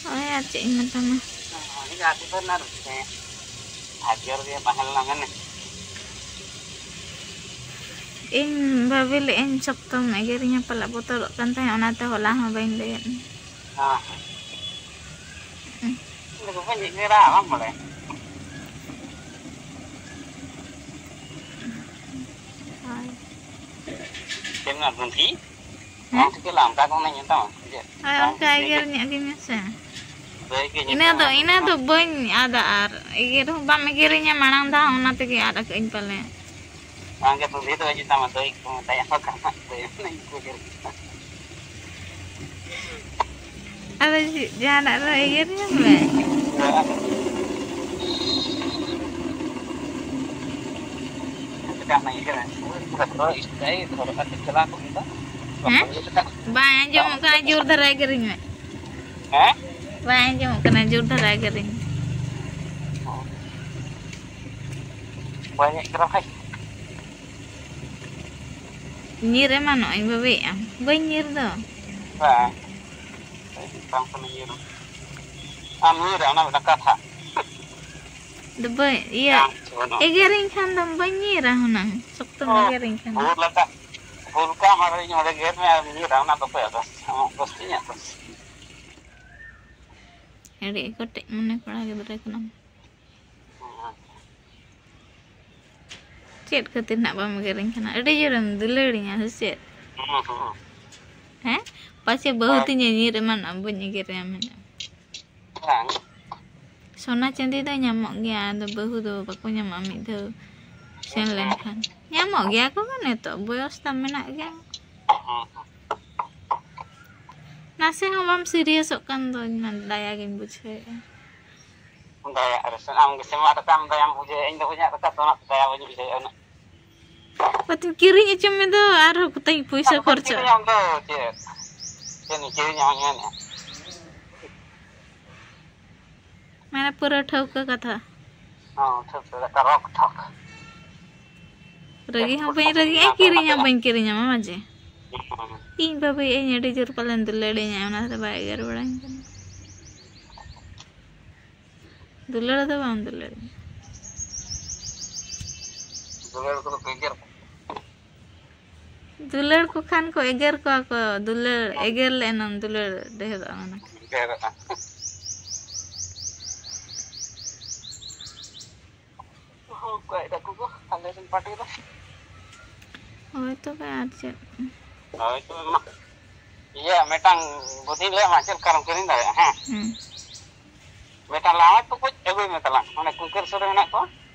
ᱦᱳᱭ, ᱟᱨ ᱪᱮᱫ ᱤᱧ ᱢᱮᱛᱟᱢᱟ? ᱩᱱᱤ ᱫᱚ ᱟᱹᱛᱩ ᱫᱚ ᱚᱱᱟ ᱨᱩᱯ ᱛᱮ ᱟᱨ ᱡᱳᱨ ᱜᱮ ᱛᱟᱦᱮᱸ ᱞᱮᱱᱟ ᱢᱮᱱᱮ᱾ ᱤᱧ ᱵᱷᱟᱹᱵᱤ ᱞᱮᱫᱟᱹᱧ ᱥᱚᱠᱛᱚᱢ ᱮᱜᱮᱨᱤᱧᱟ ᱯᱟᱞᱮ, ᱵᱚᱛᱚᱨᱚᱜ ᱠᱟᱱ ᱛᱟᱦᱮᱸᱫ, ᱚᱱᱟᱛᱮ ᱦᱚᱞᱟ ᱦᱚᱸ ᱵᱟᱹᱧ ᱞᱟᱹᱭᱟᱫ ᱢᱮᱭᱟ᱾ ᱦᱮᱸ, ᱦᱮᱸ᱾ ᱤᱧ ᱫᱚ ᱵᱟᱹᱧ ᱮᱜᱮᱨᱟ, ᱵᱟᱢ ᱵᱟᱲᱟᱭᱟ᱾ ᱦᱳᱭ᱾ ᱪᱮᱫ ᱨᱮᱱᱟᱜ ᱜᱩᱱᱴᱷᱤ? ᱦᱮᱸ? ᱵᱟᱝ ᱴᱷᱤᱠᱟᱹ ᱞᱮᱱᱟ, ᱚᱱᱠᱟ ᱜᱮ ᱚᱱᱟᱧ ᱢᱮᱛᱟᱢᱟ, ᱥᱮ ᱪᱮᱫ? ᱦᱳᱭ, ᱵᱟᱝ ᱚᱱᱠᱟ ᱴᱷᱤᱠᱟᱹ ᱮᱜᱮᱨ ᱜᱮ᱾ ᱧᱚᱜ ᱜᱤᱧ ᱢᱮᱥᱮ᱾ ᱫᱟᱹᱭ ᱜᱮ ᱤᱱᱟᱹ ᱧᱮᱞ ᱫᱚ, ᱢᱮ᱾ ᱤᱱᱟᱹ ᱫᱚ ᱵᱟᱹᱧ ᱟᱫᱟ, ᱟᱨ ᱮᱜᱮᱨ ᱦᱚᱸ ᱵᱟᱢ ᱮᱜᱮᱨᱤᱧᱟ ᱢᱟᱲᱟᱝ ᱫᱷᱟᱣ, ᱚᱱᱟ ᱛᱮᱜᱮ ᱟᱫ ᱟᱠᱟᱫ ᱟᱹᱧ ᱯᱟᱞᱮ᱾ ᱵᱟᱝ ᱜᱮ, ᱵᱩᱫᱷᱤ ᱫᱚ ᱦᱤᱡᱩᱜ ᱛᱟᱢᱟ, ᱫᱟᱹᱭ ᱠᱚ ᱢᱮᱛᱟᱭᱟ, ᱚᱱᱠᱟ ᱱᱟᱜ ᱫᱟᱹᱭ ᱦᱚᱸ ᱤᱧ ᱠᱚ ᱮᱜᱮᱨ ᱠᱟᱱᱟ᱾ ᱟᱫᱚ ᱪᱮᱫ, ᱡᱟᱦᱟᱱᱟᱜ ᱨᱮᱦᱚᱸ ᱮᱜᱮᱨᱤᱧᱟᱹ ᱯᱮ? ᱪᱮᱫᱟᱜ ᱮᱢ ᱮᱜᱮᱨᱟ? ᱫᱷᱚᱨᱚ ᱠᱟᱛᱮ ᱪᱟᱞᱟᱣ ᱠᱚᱜ ᱢᱮ ᱫᱚ᱾ ᱦᱮᱸ? ᱵᱟᱝ ᱟᱸᱡᱚᱢᱚᱜ ᱠᱟᱱᱟ, ᱡᱳᱨ ᱫᱷᱟᱨᱟ ᱮᱜᱮᱨᱤᱧ ᱢᱮ᱾ ᱦᱮᱸ? ᱵᱟᱝ ᱟᱸᱡᱚᱢᱚᱜ ᱠᱟᱱᱟ, ᱡᱳᱨ ᱫᱷᱟᱨᱟ ᱮᱜᱮᱨᱤᱧ ᱢᱮ᱾ ᱵᱟᱹᱧ ᱮᱜᱮᱨᱟ ᱵᱷᱟᱭ᱾ ᱧᱤᱨ ᱮᱢᱟᱱᱚᱜ ᱟᱹᱧ, ᱵᱟᱹᱵᱤᱭᱮᱫ ᱟᱢ? ᱵᱟᱹᱧ ᱧᱤᱨ ᱫᱚ᱾ ᱵᱟᱝ᱾ ᱵᱟᱝ ᱠᱟᱱᱟ ᱧᱤᱨ᱾ ᱟᱢ ᱧᱤᱨᱟ, ᱚᱱᱟ ᱢᱤᱫᱴᱟᱝ ᱠᱟᱛᱷᱟ᱾ ᱫᱚ ᱵᱟᱹᱧ, ᱤᱭᱟᱹ, ᱵᱟᱝ, ᱪᱮᱫ ᱦᱚᱸ ᱵᱟᱹᱱᱩᱜ᱾ ᱮᱜᱮᱨᱤᱧ ᱠᱷᱟᱱ ᱫᱚᱢ, ᱵᱟᱹᱧ ᱧᱤᱨᱟ ᱦᱩᱱᱟᱹᱝ, ᱥᱚᱠᱛᱚᱢ ᱚ, ᱮᱜᱮᱨᱤᱧ ᱠᱷᱟᱱ᱾ ᱵᱷᱩᱞ ᱟᱠᱟᱫ, ᱵᱷᱩᱞ ᱠᱟᱜ ᱟᱢ ᱟᱨ ᱤᱧ ᱚᱸᱰᱮ ᱜᱮᱨ ᱢᱮ ᱟᱨ ᱧᱤᱨᱟ, ᱚᱱᱟ ᱫᱚ ᱚᱠᱚᱭᱟᱜ ᱫᱳᱥ? ᱟᱢᱟᱜ ᱫᱳᱥ ᱥᱮ ᱤᱧᱟᱹᱜ ᱫᱳᱥ? ᱟᱹᱰᱤ ᱠᱟᱹᱴᱤᱡ ᱢᱚᱱᱮ ᱠᱚᱲᱟ ᱜᱤᱫᱽᱨᱟᱹ ᱠᱟᱱᱟᱢ᱾ ᱦᱮᱸ᱾ ᱪᱮᱫ ᱠᱷᱟᱹᱛᱤᱨ ᱱᱟᱜ ᱵᱟᱢ ᱮᱜᱮᱨᱤᱧ ᱠᱟᱱᱟ? ᱟᱹᱰᱤ ᱡᱳᱨᱮᱢ ᱫᱩᱞᱟᱹᱲᱤᱧᱟ ᱥᱮ ᱪᱮᱫ? ᱦᱮᱸ, ᱦᱮᱸ᱾ ᱦᱮᱸ? ᱯᱟᱪᱮ ᱵᱟᱹᱦᱩ ᱦᱳᱭ᱾ ᱛᱤᱧᱮ ᱧᱤᱨ ᱮᱢᱟᱱᱚᱜᱼᱟ, ᱵᱟᱹᱧ ᱮᱜᱮᱨᱮᱭᱟ ᱢᱮᱱᱮᱫ᱾ ᱵᱟᱝ᱾ ᱥᱚᱱᱟ ᱪᱟᱸᱫᱤ ᱫᱚ ᱧᱟᱢᱚᱜ ᱜᱮᱭᱟ, ᱟᱫᱚ ᱵᱟᱹᱦᱩ ᱫᱚ ᱵᱟᱠᱚ ᱧᱟᱢᱚᱜᱼᱟ ᱢᱤᱫ ᱫᱷᱟᱣ ᱥᱮᱱ ᱞᱮᱱᱠᱷᱟᱱ᱾ ᱧᱟᱢᱚᱜ ᱜᱮᱭᱟ ᱠᱚ, ᱱᱤᱛᱚᱜ ᱵᱚᱭᱚᱥ ᱛᱟᱢ ᱢᱮᱱᱟᱜ ᱜᱮᱭᱟ᱾ ᱦᱮᱸ, ᱦᱮᱸ᱾ ᱱᱟᱥᱮ ᱦᱚᱸ ᱵᱟᱢ ᱥᱤᱨᱤᱭᱟᱥᱚᱜ ᱠᱟᱱ ᱫᱚ, ᱤᱧ ᱢᱟ ᱫᱟᱭᱟ ᱜᱤᱧ ᱵᱩᱡᱷᱟᱹᱣᱮᱫᱼᱟ᱾ ᱫᱟᱭᱟ ᱨᱮ ᱥᱮ ᱟᱢ ᱜᱮ ᱥᱮ ᱢᱟ ᱫᱟᱠᱟᱢ ᱫᱟᱭᱟᱢ ᱵᱩᱡᱷᱟᱹᱣᱟ, ᱤᱧ ᱫᱚ ᱵᱟᱹᱧ ᱫᱟᱠᱟ ᱛᱚ ᱚᱱᱟᱛᱮ ᱫᱟᱭᱟ ᱵᱟᱹᱧ ᱵᱩᱡᱷᱟᱹᱣᱟ ᱩᱱᱟᱹᱜ᱾ ᱵᱟᱹᱛᱤᱧ ᱠᱤᱨᱤᱧ ᱦᱚᱪᱚ ᱢᱮ ᱫᱚ ᱟᱨᱦᱚᱸ ᱠᱚᱛᱮᱧ ᱯᱩᱭᱥᱟᱹ ᱟᱫᱚ ᱵᱟᱹᱧ ᱠᱷᱚᱨᱪᱟ᱾ ᱠᱤᱨᱤᱧᱟ ᱟᱢ ᱫᱚ ᱪᱮᱫ? ᱪᱮᱫ ᱤᱧ ᱠᱤᱨᱤᱧᱟ ᱟᱢ ᱢᱮᱱᱮᱫᱼᱟ? ᱢᱟᱱᱮ ᱯᱩᱨᱟᱹ ᱴᱷᱟᱹᱣᱠᱟᱹ ᱠᱟᱛᱷᱟ᱾ ᱦᱚᱸ, ᱴᱷᱟᱹᱣᱠᱟᱹ ᱠᱟᱛᱷᱟ, ᱨᱚᱠ ᱴᱷᱚᱠ᱾ ᱨᱟᱹᱜᱤ ᱦᱚᱸ ᱵᱟᱹᱧ ᱨᱟᱹᱜᱤᱜᱼᱟ, ᱠᱤᱨᱤᱧ ᱦᱚᱸ ᱵᱟᱹᱧ ᱠᱤᱨᱤᱧᱟᱢᱟ, ᱢᱟᱡᱮ᱾ ᱦᱩᱸ᱾ ᱤᱧ ᱵᱟᱵᱟᱭ ᱤᱧ ᱟᱹᱰᱤ ᱡᱳᱨ ᱯᱟᱞᱮᱱ ᱫᱩᱞᱟᱹᱲᱤᱧᱟᱭ, ᱚᱱᱟᱛᱮ ᱵᱟᱭ ᱮᱜᱮᱨ ᱵᱟᱲᱟᱧ ᱠᱟᱱᱟ᱾ ᱫᱩᱞᱟᱹᱲ ᱫᱚ ᱵᱟᱝ ᱫᱩᱞᱟᱹᱲᱤᱧᱟ᱾ ᱫᱩᱞᱟᱹᱲ ᱠᱚᱫᱚ ᱠᱚ ᱮᱜᱮᱨ ᱠᱚᱣᱟ᱾ ᱫᱩᱞᱟᱹᱲ ᱠᱚ ᱠᱷᱟᱱ ᱠᱚ ᱮᱜᱮᱨ ᱠᱚᱣᱟ ᱠᱚ, ᱫᱩᱞᱟᱹᱲ ᱮᱜᱮᱨ ᱞᱮ ᱮᱱᱟᱝ ᱫᱩᱞᱟᱹᱲ ᱰᱷᱮᱨᱚᱜᱼᱟ ᱢᱟᱱᱮ᱾ ᱰᱷᱮᱨᱚᱜᱼᱟ᱾ ᱚᱠᱚᱭ ᱛᱟᱠᱚ ᱠᱚ ᱟᱞᱮ ᱨᱮᱱ ᱯᱟᱴᱤ ᱫᱚ? ᱦᱳᱭ ᱛᱚᱵᱮ ᱟᱨ ᱪᱮᱫ? ᱦᱳᱭ ᱛᱚᱵᱮ ᱢᱟ᱾ ᱤᱭᱟᱹ, ᱢᱤᱫᱴᱟᱝ ᱵᱩᱫᱷᱤᱧ ᱞᱟᱹᱭᱟᱢᱟ, ᱪᱮᱫ ᱞᱮᱠᱟᱨᱮᱢ ᱠᱤᱨᱤᱧ ᱫᱟᱲᱮᱭᱟᱜᱼᱟ, ᱦᱮᱸ? ᱦᱩᱸ᱾ ᱢᱤᱫᱴᱟᱝ ᱱᱟᱣᱟ ᱴᱩᱠᱩᱡ ᱟᱹᱜᱩᱭ ᱢᱮ ᱛᱟᱞᱟᱝ, ᱚᱱᱮ ᱠᱩᱝᱠᱟᱹᱞ ᱥᱩᱨ ᱨᱮ ᱢᱮᱱᱟᱜ ᱠᱚᱣᱟ᱾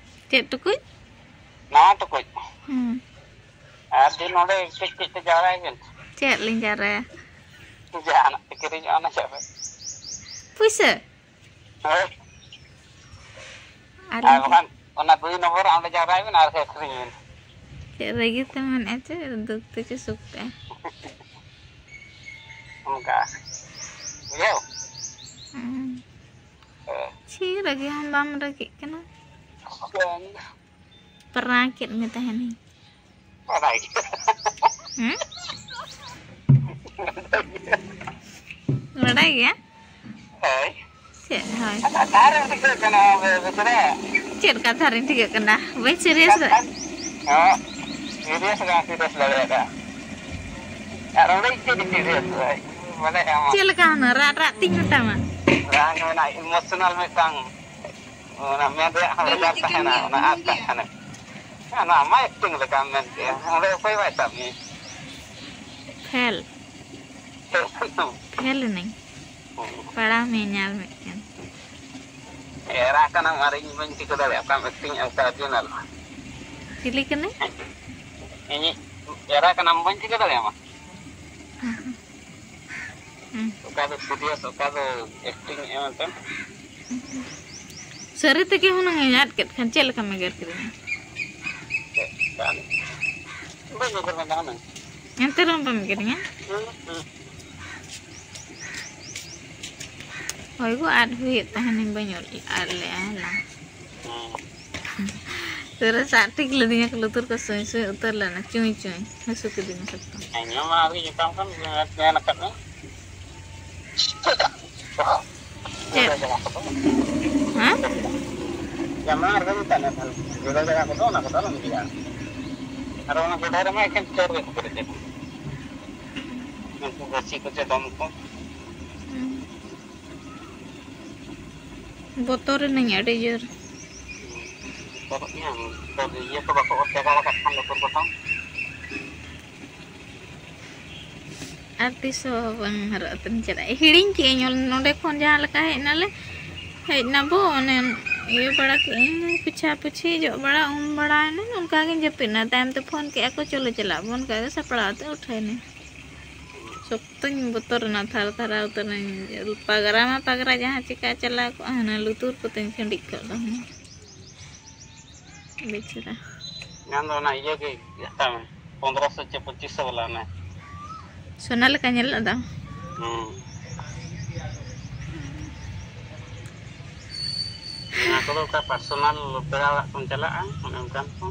ᱪᱮᱫ ᱴᱩᱠᱩᱡ? ᱱᱟᱣᱟ ᱴᱩᱠᱩᱡ᱾ ᱦᱩᱸ᱾ ᱟᱨ ᱫᱤᱱ ᱱᱚᱰᱮ ᱠᱟᱹᱡ ᱠᱟᱹᱡ ᱛᱮ ᱡᱟᱣᱨᱟᱭ ᱵᱮᱱ᱾ ᱪᱮᱫ ᱞᱤᱧ ᱡᱟᱣᱨᱟᱭᱟ? ᱡᱟᱦᱟᱱᱟᱜ ᱛᱮ ᱠᱤᱨᱤᱧᱚᱜᱼᱟ, ᱚᱱᱟ ᱪᱟᱣᱞᱮ᱾ ᱯᱩᱭᱥᱟᱹ? ᱦᱳᱭ᱾ ᱟᱨ ᱟᱨ ᱵᱟᱠᱷᱟᱱ ᱚᱱᱟ ᱫᱩᱭ ᱱᱚᱢᱵᱚᱨ ᱚᱸᱰᱮ ᱡᱟᱣᱨᱟᱭ ᱵᱮᱱ ᱟᱨ ᱟᱹᱠᱷᱨᱤᱧ ᱵᱮᱱ᱾ ᱪᱮᱫ ᱨᱟᱹᱜᱤ ᱛᱮ ᱢᱮᱱᱮᱫᱼᱟ ᱪᱮ ᱫᱩᱠ ᱛᱮ ᱪᱮ ᱥᱩᱠ ᱛᱮ? ᱚᱱᱠᱟ᱾ ᱵᱩᱡᱷᱟᱹᱣ? ᱦᱩᱸ᱾ ᱦᱮᱸ᱾ ᱪᱷᱤ, ᱨᱟᱹᱜᱤ ᱦᱚᱸ ᱵᱟᱢ ᱨᱟᱹᱜᱤᱜ ᱠᱟᱱᱟ᱾ ᱵᱟᱝ᱾ ᱯᱨᱟᱝᱠ ᱮᱫ ᱢᱮ ᱛᱟᱦᱮᱱᱤᱧ᱾ ᱵᱟᱰᱟᱭ ᱜᱮ᱾ ᱦᱩᱸ? ᱵᱟᱰᱟᱭ ᱜᱮᱭᱟ? ᱦᱳᱭ᱾ ᱪᱮᱫ ᱦᱳᱭ? ᱟᱫᱚ ᱚᱠᱟᱨᱮᱢ ᱴᱷᱤᱠᱟᱹᱜ ᱠᱟᱱᱟ ᱟᱢ ᱫᱚ ᱵᱩᱡᱽ ᱨᱮ? ᱪᱮᱫ ᱠᱟᱛᱷᱟ ᱨᱤᱧ ᱴᱷᱤᱠᱟᱹᱜ ᱠᱟᱱᱟ? ᱵᱟᱹᱧ ᱥᱤᱨᱤᱭᱟᱥ ᱫᱟ᱾ ᱠᱟᱛᱷᱟ, ᱦᱚᱸ, ᱥᱤᱨᱤᱭᱟᱥ ᱜᱮ ᱵᱟᱢ ᱥᱤᱨᱤᱭᱟᱥ ᱫᱟᱲᱮᱭᱟᱫᱟ᱾ ᱟᱨ ᱚᱸᱰᱮ ᱪᱮᱫ ᱥᱤᱨᱤᱭᱟᱥ ᱫᱚ? ᱵᱟᱰᱟᱭ ᱟᱢ᱾ ᱪᱮᱫ ᱞᱮᱠᱟ ᱦᱩᱱᱟᱹᱝ ᱨᱟᱜ ᱨᱟᱜ ᱛᱤᱧ ᱢᱮᱛᱟᱢᱟ? ᱵᱟᱝ ᱢᱮᱱᱟ, ᱤᱢᱳᱥᱚᱱᱟᱞ ᱢᱤᱫᱴᱟᱝ ᱚᱱᱟ ᱢᱮᱱ ᱨᱮᱭᱟᱜ ᱦᱚᱸ ᱵᱷᱮᱜᱟᱨ ᱛᱟᱦᱮᱱᱟ, ᱚᱱᱟ ᱟᱫ ᱠᱟᱜ ᱠᱷᱟᱱᱮᱢ᱾ ᱦᱮᱸ, ᱱᱚᱣᱟ ᱢᱟ ᱮᱠᱴᱤᱝ ᱞᱮᱠᱟᱢ ᱢᱮᱱ ᱠᱮᱜᱼᱟ, ᱚᱸᱰᱮ ᱚᱠᱚᱭ ᱵᱟᱭ ᱥᱟᱵ ᱢᱮᱭᱟ? ᱯᱷᱮᱞ᱾ ᱯᱷᱮᱞ ᱮᱱᱟᱹᱧ᱾ ᱯᱟᱲᱟᱣ ᱢᱮ ᱧᱟᱞ ᱢᱤᱫᱴᱮᱱ᱾ ᱮᱨᱟ ᱠᱟᱱᱟᱢ ᱟᱨ ᱤᱧ ᱵᱟᱹᱧ ᱴᱷᱤᱠᱟᱹ ᱫᱟᱲᱮᱭᱟᱜ ᱠᱟᱱ ᱮᱠᱴᱤᱝ ᱚᱠᱟ ᱚᱨᱤᱡᱤᱱᱟᱞ᱾ ᱪᱤᱞᱤ ᱠᱟᱱᱟᱭ? ᱤᱧᱤᱡ ᱮᱨᱟ ᱠᱟᱱᱟᱢ ᱵᱟᱹᱧ ᱴᱷᱤᱠᱟᱹ ᱫᱟᱲᱮᱭᱟᱢᱟ? ᱦᱩᱸ᱾ ᱚᱠᱟ ᱫᱚ ᱥᱤᱨᱤᱭᱟᱥ, ᱚᱠᱟ ᱫᱚ ᱮᱠᱴᱤᱝ ᱮᱢ ᱮᱱᱛᱮ? ᱥᱟᱹᱨᱤ ᱛᱮᱜᱮ ᱦᱩᱱᱟᱹᱝ ᱤᱧ ᱟᱫ ᱠᱮᱫ ᱠᱷᱟᱱ ᱪᱮᱫ ᱞᱮᱠᱟᱢ ᱮᱜᱮᱨ ᱠᱤᱫᱤᱧᱟ? ᱵᱟᱹᱧ ᱩᱭᱦᱟᱹᱨ ᱢᱮᱫᱟ ᱦᱩᱱᱟᱹᱝ᱾ ᱮᱱᱛᱮ ᱨᱮᱦᱚᱸ ᱵᱟᱢ ᱮᱜᱮᱨᱤᱧᱟ? ᱦᱩᱸ, ᱦᱩᱸ᱾ ᱦᱳᱭ ᱜᱳ, ᱟᱫ ᱦᱩᱭᱩᱜ ᱛᱟᱦᱮᱱᱤᱧ, ᱵᱟᱹᱧ ᱚᱞ-, ᱟᱫ ᱞᱮᱜᱼᱟ ᱦᱮᱞᱟ᱾ ᱦᱩᱸ᱾ ᱯᱩᱨᱟᱹ ᱥᱟᱵ ᱴᱷᱤᱠ ᱞᱤᱫᱤᱧᱟ ᱠᱚ, ᱞᱩᱛᱩᱨ ᱠᱚ ᱥᱩᱭ ᱥᱩᱭ ᱩᱛᱟᱹᱨ ᱞᱮᱱᱟ, ᱪᱩᱸᱭ ᱪᱩᱸᱭ ᱦᱟᱹᱥᱩ ᱠᱤᱫᱤᱧᱟ ᱥᱚᱠᱛᱚ᱾ ᱤᱧ ᱦᱚᱸ ᱢᱟ ᱟᱹᱣᱨᱤ ᱢᱮᱛᱟᱢ ᱠᱟᱱ, ᱢᱮᱱ ᱟᱠᱟᱫ ᱢᱮ᱾ ᱪᱮᱫ? ᱦᱮᱸ? ᱡᱟᱢᱟ ᱟᱨ ᱵᱟᱹᱧ ᱢᱮᱛᱟᱫ ᱢᱮ ᱛᱟᱦᱮᱸᱱ, ᱡᱚᱞᱟ ᱡᱟᱭᱜᱟ ᱠᱚᱫᱚ ᱚᱱᱟ ᱠᱚᱫᱚ ᱟᱞᱚᱢ ᱤᱫᱤᱭᱟ᱾ ᱟᱨ ᱚᱱᱟ ᱜᱚᱰᱟ ᱨᱮᱢᱟ ᱮᱠᱮᱱ ᱪᱟᱹᱨ ᱜᱮᱠᱚ ᱯᱮᱨᱮᱡ ᱟᱠᱟᱱᱟ᱾ ᱩᱱᱠᱩ ᱜᱟᱹᱪᱷᱤ ᱠᱚ ᱪᱮ ᱫᱚᱢ ᱠᱚ᱾ ᱵᱚᱛᱚᱨ ᱮᱱᱟᱹᱧ ᱟᱹᱰᱤ ᱡᱳᱨ᱾ ᱵᱚᱛᱚᱨᱚᱜ ᱜᱮᱭᱟᱢ? ᱤᱭᱟᱹ ᱠᱚ ᱵᱟᱠᱚ ᱚᱨ ᱪᱟᱵᱟ ᱟᱠᱟᱫ ᱠᱷᱟᱱ ᱞᱩᱛᱩᱨ ᱠᱚᱛᱟᱢ᱾ ᱟᱨ ᱛᱤᱥ ᱦᱚᱸ ᱵᱟᱝ ᱦᱚᱨᱚᱜ ᱠᱟᱛᱮᱢ ᱪᱟᱞᱟᱜᱼᱟ᱾ ᱦᱤᱲᱤᱧ ᱠᱮᱜᱼᱟᱹᱧ ᱱᱚᱸᱰᱮ ᱠᱷᱚᱱ ᱡᱟᱦᱟᱸ ᱞᱮᱠᱟ ᱦᱮᱡ ᱱᱟᱞᱮ, ᱦᱮᱡ ᱱᱟᱵᱚ, ᱚᱱᱮ ᱤᱭᱟᱹ ᱵᱟᱲᱟ ᱠᱮᱜᱼᱟᱹᱧ, ᱯᱳᱪᱷᱟ ᱯᱩᱪᱷᱤ, ᱡᱚᱜ ᱵᱟᱲᱟ, ᱩᱢ ᱵᱟᱲᱟᱭᱮᱱᱟᱹᱧ, ᱚᱱᱠᱟ ᱜᱤᱧ ᱡᱟᱹᱯᱤᱫ ᱮᱱᱟ᱾ ᱛᱟᱭᱚᱢ ᱛᱮ ᱯᱷᱳᱱ ᱠᱮᱜᱼᱟ ᱠᱚ, "ᱪᱚᱞᱚ ᱪᱟᱞᱟᱜ ᱵᱚᱱ", ᱚᱱᱠᱟ ᱜᱮ ᱥᱟᱯᱲᱟᱣ ᱠᱟᱛᱮ ᱩᱴᱷᱟᱹᱭᱮᱱᱟᱹᱧ᱾ ᱥᱚᱠᱛᱚᱧ ᱵᱚᱛᱚᱨᱮᱱᱟ, ᱛᱷᱟᱨ ᱛᱷᱟᱨᱟᱣ ᱩᱛᱟᱹᱨᱮᱱᱟᱹᱧ᱾ ᱯᱟᱜᱽᱨᱟ ᱢᱟ ᱯᱟᱜᱽᱨᱟ, ᱡᱟᱦᱟᱸ ᱪᱤᱠᱟ ᱪᱟᱞᱟᱣ ᱠᱚᱜᱼᱟ, ᱦᱟᱱᱟ ᱞᱩᱛᱩᱨ ᱠᱚᱛᱮᱧ ᱠᱷᱟᱹᱰᱤᱡ ᱠᱚᱜ ᱫᱚ ᱦᱩᱱᱟᱹᱝ᱾ ᱵᱤᱪᱟᱹᱨᱟ᱾ ᱧᱟᱢ ᱫᱚ ᱚᱱᱟ ᱤᱭᱟᱹ ᱜᱮ ᱦᱟᱛᱟᱣ ᱢᱮ, ᱯᱚᱱᱫᱽᱨᱚᱥᱚ ᱪᱮ ᱯᱚᱸᱪᱤᱥ ᱥᱚ ᱵᱟᱞᱟ ᱚᱱᱟ᱾ ᱥᱳᱱᱟ ᱞᱮᱠᱟ ᱧᱮᱞᱚᱜ ᱫᱚ᱾ ᱦᱩᱸ᱾ ᱚᱱᱟ ᱠᱚᱫᱚ ᱚᱠᱟ ᱯᱟᱨᱥᱚᱱᱟᱞ ᱯᱮᱲᱟ ᱚᱲᱟᱜ ᱠᱚᱢ ᱪᱟᱞᱟᱜᱼᱟ, ᱚᱱᱮ ᱚᱱᱠᱟᱱ ᱠᱚ᱾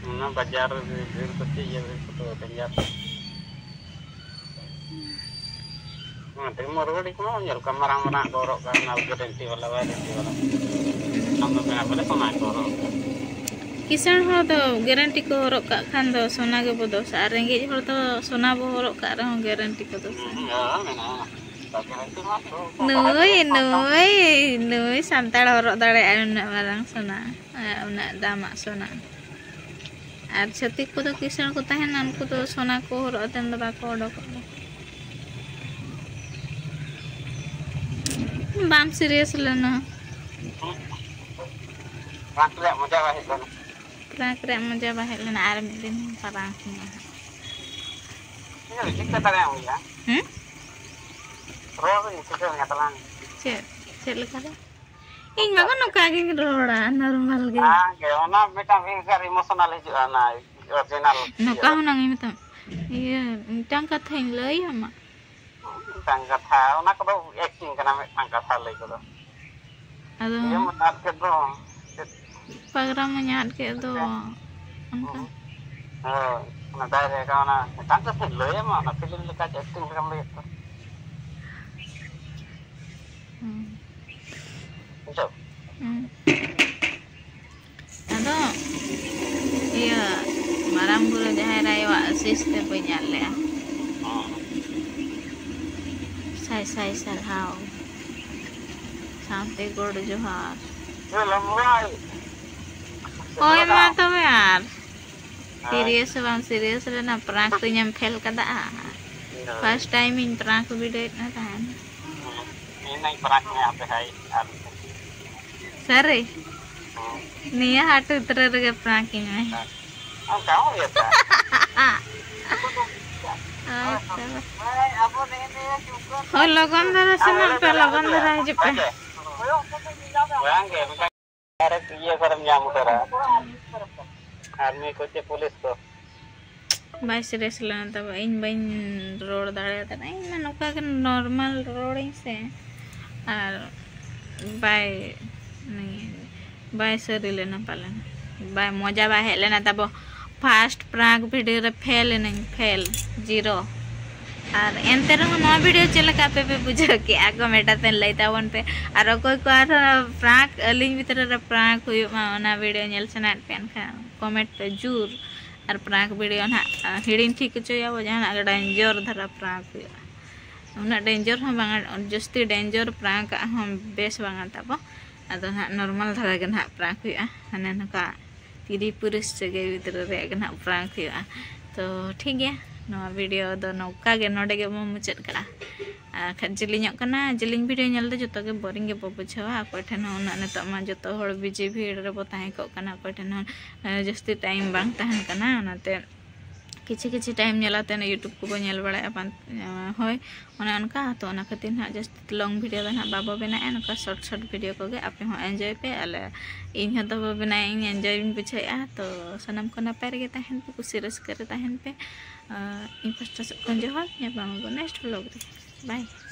ᱚᱱᱟ ᱵᱟᱡᱟᱨ ᱨᱮ ᱵᱷᱤᱲ ᱠᱚᱛᱮ ᱤᱭᱟᱹ ᱨᱮ ᱠᱚᱫᱚ ᱵᱮᱸᱜᱟᱲ᱾ ᱚᱱᱟᱛᱮ ᱢᱟᱨᱣᱟᱲᱤ ᱠᱚᱢᱟ ᱧᱮᱞ ᱠᱚᱣᱟ, ᱢᱟᱨᱟᱝ ᱢᱟᱨᱟᱝ ᱠᱚ ᱦᱚᱨᱚᱜ ᱠᱟᱜᱼᱟ, ᱚᱱᱟ ᱜᱮᱨᱮᱱᱴᱤ ᱵᱟᱞᱟ, ᱣᱟᱨᱮᱱᱴᱤ ᱵᱟᱞᱟ᱾ ᱟᱢ ᱫᱚ ᱢᱮᱱᱟ ᱵᱚᱞᱮ ᱥᱚᱱᱟ ᱠᱚ ᱦᱚᱨᱚᱜ ᱠᱟᱜᱼᱟ᱾ ᱠᱤᱥᱟᱹᱬ ᱦᱚᱲ ᱫᱚ ᱜᱮᱨᱮᱱᱴᱤ ᱠᱚ ᱦᱚᱨᱚᱜ ᱠᱟᱜ ᱠᱷᱟᱱ ᱫᱚ ᱥᱚᱱᱟ ᱜᱮᱵᱚ ᱫᱚᱥᱟ, ᱟᱨ ᱨᱮᱸᱜᱮᱡ ᱦᱚᱲ ᱫᱚ ᱥᱚᱱᱟ ᱵᱚ ᱦᱚᱨᱚᱜ ᱠᱟᱜ ᱨᱮᱦᱚᱸ ᱜᱮᱨᱮᱱᱴᱤ ᱠᱚ ᱫᱚᱥᱟ᱾ ᱦᱩᱸ, ᱦᱩᱸ, ᱦᱳᱭ, ᱢᱮᱱᱟᱜᱼᱟ᱾ ᱜᱮᱨᱮᱱᱴᱤ ᱢᱟ ᱫᱚ ᱱᱩᱭ, ᱱᱩᱭ, ᱱᱩᱭ ᱥᱟᱱᱛᱟᱲ ᱦᱚᱨᱚᱜ ᱫᱟᱲᱮᱭᱟᱜᱼᱟ ᱩᱱᱟᱹᱜ ᱢᱟᱨᱟᱝ ᱥᱚᱱᱟ, ᱩᱱᱟᱹᱜ ᱫᱟᱢᱟᱜ ᱥᱚᱱᱟ᱾ ᱟᱨ ᱪᱷᱟᱹᱛᱤᱠ ᱠᱚᱫᱚ ᱠᱤᱥᱟᱹᱬ ᱠᱚ ᱛᱟᱦᱮᱱᱟ, ᱩᱱᱠᱩ ᱫᱚ ᱥᱚᱱᱟ ᱠᱚ ᱦᱚᱨᱚᱜ ᱟᱛᱮᱱ ᱫᱚ ᱵᱟᱠᱚ ᱚᱰᱚᱠᱚᱜ ᱫᱚ᱾ ᱵᱟᱢ ᱥᱤᱨᱤᱭᱟᱥ ᱞᱮᱱᱟ᱾ ᱯᱨᱟᱝᱠ ᱨᱮᱭᱟᱜ ᱢᱚᱡᱟ ᱵᱟᱭ ᱦᱮᱡ ᱞᱮᱱᱟ᱾ ᱯᱨᱟᱝᱠ ᱨᱮᱭᱟᱜ ᱢᱚᱡᱟ ᱵᱟᱭ ᱦᱮᱡ ᱞᱮᱱᱟ, ᱟᱨ ᱢᱤᱫ ᱫᱤᱱ ᱯᱨᱟᱝᱠ ᱢᱮᱭᱟ ᱦᱟᱸᱜ᱾ ᱤᱧ ᱫᱚ ᱪᱮᱫ ᱠᱟᱛᱷᱟ ᱨᱮᱭᱟᱜ ᱦᱩᱭᱩᱜᱼᱟ? ᱦᱮᱸ? ᱨᱚᱲ ᱫᱚᱧ ᱴᱷᱤᱠᱟᱹ ᱢᱮᱭᱟ ᱛᱟᱞᱟᱝ᱾ ᱪᱮᱫ? ᱪᱮᱫ ᱞᱮᱠᱟ ᱨᱮ? ᱤᱧ ᱢᱟ ᱱᱚᱝᱠᱟ ᱜᱤᱧ ᱨᱚᱲᱟ, ᱱᱚᱨᱢᱟᱞ ᱜᱮ᱾ ᱵᱟᱝ ᱜᱮ, ᱚᱱᱟ ᱢᱤᱫᱴᱟᱝ ᱵᱷᱮᱜᱟᱨ ᱤᱢᱳᱥᱚᱱᱟᱞ ᱦᱤᱡᱩᱜᱼᱟ, ᱚᱱᱟ ᱚᱨᱤᱡᱤᱱᱟᱞ ᱱᱚᱝᱠᱟ ᱤᱭᱟᱹ ᱨᱮ᱾ ᱦᱩᱱᱟᱹᱝ ᱤᱧ ᱢᱮᱛᱟᱢ, ᱤᱭᱟᱹ, ᱢᱤᱫᱴᱟᱝ ᱠᱟᱛᱷᱟᱧ ᱞᱟᱹᱭ ᱟᱢᱟ᱾ ᱢᱤᱫᱴᱟᱝ ᱠᱟᱛᱷᱟ, ᱚᱱᱟ ᱠᱚᱫᱚ ᱮᱠᱴᱤᱝ ᱠᱟᱱᱟ, ᱢᱤᱫᱴᱟᱝ ᱠᱟᱛᱷᱟ ᱞᱟᱹᱭ ᱠᱚᱫᱚ᱾ ᱟᱫᱚ ᱤᱭᱟᱹ ᱢᱟ ᱟᱫ ᱠᱮᱫ ᱫᱚ᱾ ᱪᱮᱫ? ᱯᱟᱜᱽᱨᱟ ᱢᱟᱧ ᱟᱫ ᱠᱮᱫ ᱫᱚ᱾ ᱚᱱᱠᱟ᱾ ᱦᱳᱭ, ᱚᱱᱟ ᱰᱟᱭᱨᱮᱠᱴ, ᱚᱱᱟ ᱢᱤᱫᱴᱟᱝ ᱠᱟᱛᱷᱟᱧ ᱞᱟᱹᱭ ᱟᱢᱟ, ᱚᱱᱟ ᱯᱷᱤᱞᱢ ᱞᱮᱠᱟ ᱪᱮ ᱮᱠᱴᱤᱝ ᱞᱮᱠᱟᱢ ᱞᱟᱹᱭᱮᱫ ᱫᱚ᱾ ᱦᱩᱸ᱾ ᱵᱩᱡᱷᱟᱹᱣ? ᱦᱩᱸ᱾ ᱟᱫᱚ ᱤᱭᱟᱹ ᱢᱟᱨᱟᱝ ᱵᱩᱨᱩ ᱡᱟᱦᱮᱨ ᱟᱭᱳᱣᱟᱜ ᱟᱥᱤᱥ ᱛᱮ ᱵᱟᱹᱧ ᱟᱫ ᱞᱮᱜᱼᱟ᱾ ᱦᱩᱸ᱾ ᱥᱟᱭ ᱥᱟᱭ ᱥᱟᱨᱦᱟᱣ᱾ ᱥᱟᱶᱛᱮ ᱜᱚᱰ ᱡᱚᱦᱟᱨ᱾ ᱦᱳᱭ᱾ ᱦᱳᱭ, ᱢᱟ ᱛᱚᱵᱮ ᱟᱨ᱾ ᱦᱳᱭ᱾ ᱥᱤᱨᱤᱭᱟᱥ ᱦᱚᱸ ᱵᱟᱢ ᱥᱤᱨᱤᱭᱟᱥ ᱞᱮᱱᱟ, ᱯᱨᱟᱝᱠ ᱨᱮᱧ ᱮᱢ ᱯᱷᱮᱞ ᱠᱟᱫᱟ᱾ ᱦᱳᱭ᱾ ᱯᱷᱟᱥᱴ ᱴᱟᱭᱤᱢ ᱤᱧ ᱯᱨᱟᱝᱠ ᱵᱷᱤᱰᱤᱭᱳ ᱮᱫ ᱢᱮ ᱛᱟᱦᱮᱸᱱ᱾ ᱦᱩᱸ᱾ ᱤᱧ ᱱᱟᱧ ᱯᱨᱟᱝᱠ ᱢᱮᱭᱟ ᱦᱟᱯᱮ ᱦᱟᱭ ᱟᱨ ᱢᱤᱫ ᱫᱤᱱ᱾ ᱥᱟᱹᱨᱤ? ᱦᱩᱸ᱾ ᱱᱤᱭᱟᱹ ᱦᱟᱴ ᱩᱛᱨᱟᱹ ᱨᱮᱜᱮ ᱯᱨᱟᱝᱠ ᱤᱧ ᱢᱮ᱾ ᱦᱮᱸ᱾ ᱚᱱᱠᱟ ᱦᱚᱸ ᱦᱩᱭᱩᱜᱼᱟ᱾ ᱦᱳᱭ ᱛᱚᱵᱮ᱾ ᱦᱳᱭ, ᱞᱚᱜᱚᱱ ᱫᱷᱟᱨᱟ ᱥᱮᱱᱚᱜ ᱯᱮ, ᱞᱚᱜᱚᱱ ᱫᱷᱟᱨᱟ ᱦᱤᱡᱩᱜ ᱯᱮ᱾ ᱵᱟᱝ ᱜᱮ, ᱢᱤᱫᱴᱟᱝ ᱰᱟᱭᱨᱮᱠᱴ ᱤᱭᱟᱹ ᱠᱚᱨᱮᱢ ᱧᱟᱢ ᱩᱛᱟᱹᱨᱟ᱾ ᱟᱨᱢᱤ ᱠᱚ ᱪᱮ ᱯᱩᱞᱤᱥ ᱠᱚ᱾ ᱵᱟᱭ ᱥᱤᱨᱤᱭᱟᱥ ᱞᱮᱱᱟ ᱛᱟᱵᱚ, ᱤᱧ ᱵᱟᱹᱧ ᱨᱚᱲ ᱫᱟᱲᱮᱭᱟᱫᱟ᱾ ᱤᱧ ᱢᱟ ᱱᱚᱝᱠᱟ ᱜᱮ ᱱᱚᱨᱢᱟᱞ ᱨᱚᱲᱟᱹᱧ ᱥᱮ, ᱟᱨ ᱵᱟᱭ, ᱵᱟᱭ ᱥᱟᱹᱨᱤ ᱞᱮᱱᱟ ᱯᱟᱞᱮᱱ, ᱵᱟᱭ, ᱢᱚᱡᱟ ᱵᱟᱭ ᱦᱮᱡ ᱞᱮᱱᱟ ᱛᱟᱵᱚ᱾ ᱯᱷᱟᱥᱴ ᱯᱨᱟᱝᱠ ᱵᱷᱤᱰᱤᱭᱳ ᱨᱮ ᱯᱷᱮᱞ ᱮᱱᱟᱹᱧ, ᱯᱷᱮᱞ, ᱡᱤᱨᱳ᱾ ᱟᱨ ᱮᱱᱛᱮ ᱨᱮᱦᱚᱸ ᱱᱚᱣᱟ ᱵᱷᱤᱰᱤᱭᱳ ᱪᱮᱫ ᱞᱮᱠᱟ ᱟᱯᱮ ᱯᱮ ᱵᱩᱡᱷᱟᱹᱣ ᱠᱮᱜᱼᱟ, ᱠᱚᱢᱮᱱᱴ ᱟᱛᱮ ᱞᱟᱹᱭ ᱛᱟᱵᱚᱱ ᱯᱮ᱾ ᱟᱨ ᱚᱠᱚᱭ ᱠᱚ ᱟᱨᱦᱚᱸ ᱯᱨᱟᱝᱠ, ᱟᱹᱞᱤᱧ ᱵᱷᱤᱛᱨᱤ ᱨᱮ ᱯᱨᱟᱝᱠ ᱦᱩᱭᱩᱜ ᱢᱟ, ᱚᱱᱟ ᱵᱷᱤᱰᱤᱭᱳ ᱧᱮᱞ ᱥᱟᱱᱟᱭᱮᱫ ᱯᱮ ᱮᱱᱠᱷᱟᱱ ᱠᱚᱢᱮᱱᱴ ᱯᱮ ᱡᱳᱨ᱾ ᱟᱨ ᱯᱨᱟᱝᱠ ᱵᱷᱤᱰᱤᱭᱳ ᱱᱟᱦᱟᱜ, ᱟ, ᱦᱤᱲᱤᱧ ᱴᱷᱤᱠ ᱦᱚᱪᱚᱭᱟᱵᱚ, ᱡᱟᱦᱟᱱᱟᱜ ᱜᱮ ᱰᱮᱧᱡᱚᱨ ᱫᱷᱟᱨᱟ ᱯᱨᱟᱝᱠ ᱦᱩᱭᱩᱜᱼᱟ᱾ ᱩᱱᱟᱹᱜ ᱰᱮᱧᱡᱚᱨ ᱦᱚᱸ ᱵᱟᱝᱟ, ᱡᱟᱹᱥᱛᱤ ᱰᱮᱧᱡᱚᱨ ᱯᱨᱟᱝᱠ ᱟᱜ ᱦᱚᱸ ᱵᱮᱥ ᱵᱟᱝᱟ ᱛᱟᱵᱚ᱾ ᱟᱫᱚ ᱱᱟᱦᱟᱜ ᱱᱚᱨᱢᱟᱞ ᱫᱷᱟᱨᱟ ᱜᱮ ᱱᱟᱦᱟᱜ ᱯᱨᱟᱝᱠ ᱦᱩᱭᱩᱜᱼᱟ, ᱢᱟᱱᱮ ᱱᱚᱝᱠᱟ ᱛᱤᱨᱤ ᱯᱩᱨᱩᱥ ᱥᱟᱹᱜᱟᱹᱭ ᱵᱷᱤᱛᱨᱤ ᱨᱮᱭᱟᱜ ᱜᱮ ᱱᱟᱦᱟᱜ ᱯᱨᱟᱝᱠ ᱦᱩᱭᱩᱜᱼᱟ᱾ ᱛᱚ ᱴᱷᱤᱠ ᱜᱮᱭᱟ, ᱱᱚᱣᱟ ᱵᱷᱤᱰᱤᱭᱳ ᱫᱚ ᱱᱚᱝᱠᱟ ᱜᱮ, ᱱᱚᱰᱮ ᱜᱮᱵᱚᱱ ᱢᱩᱪᱟᱹᱫ ᱠᱟᱜᱼᱟ᱾ ᱟᱨ ᱠᱷᱟᱡ ᱡᱮᱞᱮᱧᱚᱜ ᱠᱟᱱᱟ, ᱡᱮᱞᱮᱧ ᱵᱷᱤᱰᱤᱭᱳ ᱧᱮᱞ ᱫᱚ ᱡᱚᱛᱚ ᱜᱮ ᱵᱳᱨᱤᱝ ᱜᱮᱵᱚ ᱵᱩᱡᱷᱟᱹᱣᱟ᱾ ᱚᱠᱚᱭ ᱴᱷᱮᱱ ᱦᱚᱸ ᱩᱱᱟᱹᱜ, ᱱᱤᱛᱚᱜ ᱢᱟ ᱡᱚᱛᱚ ᱦᱚᱲ ᱵᱤᱡᱤ ᱵᱷᱤᱲ ᱨᱮᱵᱚ ᱛᱟᱦᱮᱸ ᱠᱚᱜ ᱠᱟᱱᱟ, ᱚᱠᱚᱭ ᱴᱷᱮᱱ ᱦᱚᱸ, ᱮ, ᱡᱟᱹᱥᱛᱤ ᱴᱟᱭᱤᱢ ᱵᱟᱝ ᱛᱟᱦᱮᱱ ᱠᱟᱱᱟ, ᱚᱱᱟᱛᱮ ᱠᱤᱪᱷᱩ ᱠᱤᱪᱷᱩ time ᱧᱮᱞᱟᱛᱮ ᱚᱱᱟ YouTube ᱠᱚᱵᱚ ᱧᱮᱞ ᱵᱟᱲᱟᱭᱟ ᱵᱟᱝ, ᱦᱳᱭ, ᱚᱱᱮ ᱚᱱᱠᱟ᱾ ᱛᱚ ᱚᱱᱟ ᱠᱷᱟᱹᱛᱤᱨ ᱱᱟᱦᱟᱜ ᱡᱟᱹᱥᱛᱤ long video ᱫᱚ ᱱᱟᱦᱟᱜ ᱵᱟᱵᱚ ᱵᱮᱱᱟᱣᱮᱫᱼᱟ, ᱱᱚᱝᱠᱟ short short video ᱠᱚᱜᱮ᱾ ᱟᱯᱮ ᱦᱚᱸ enjoy ᱯᱮ, ᱟᱞᱮ, ᱤᱧ ᱦᱚᱸ ᱫᱚᱵᱚ ᱵᱮᱱᱟᱣᱮᱫ ᱤᱧ enjoy ᱤᱧ ᱵᱩᱡᱷᱟᱹᱣᱮᱫᱼᱟ᱾ ᱛᱚ ᱥᱟᱱᱟᱢ ᱠᱚ ᱱᱟᱯᱟᱭ ᱨᱮᱜᱮ ᱛᱟᱦᱮᱱ ᱯᱮ, ᱠᱩᱥᱤ ᱨᱟᱹᱥᱠᱟᱹ ᱨᱮ ᱛᱟᱦᱮᱱ ᱯᱮ᱾ ᱟᱨ ᱤᱧ ᱯᱟᱥᱴᱟ ᱥᱮᱫ ᱠᱷᱚᱱ ᱡᱚᱦᱟᱨ, ᱧᱟᱯᱟᱢ ᱟᱵᱚ next vlog ᱨᱮ᱾ Bye᱾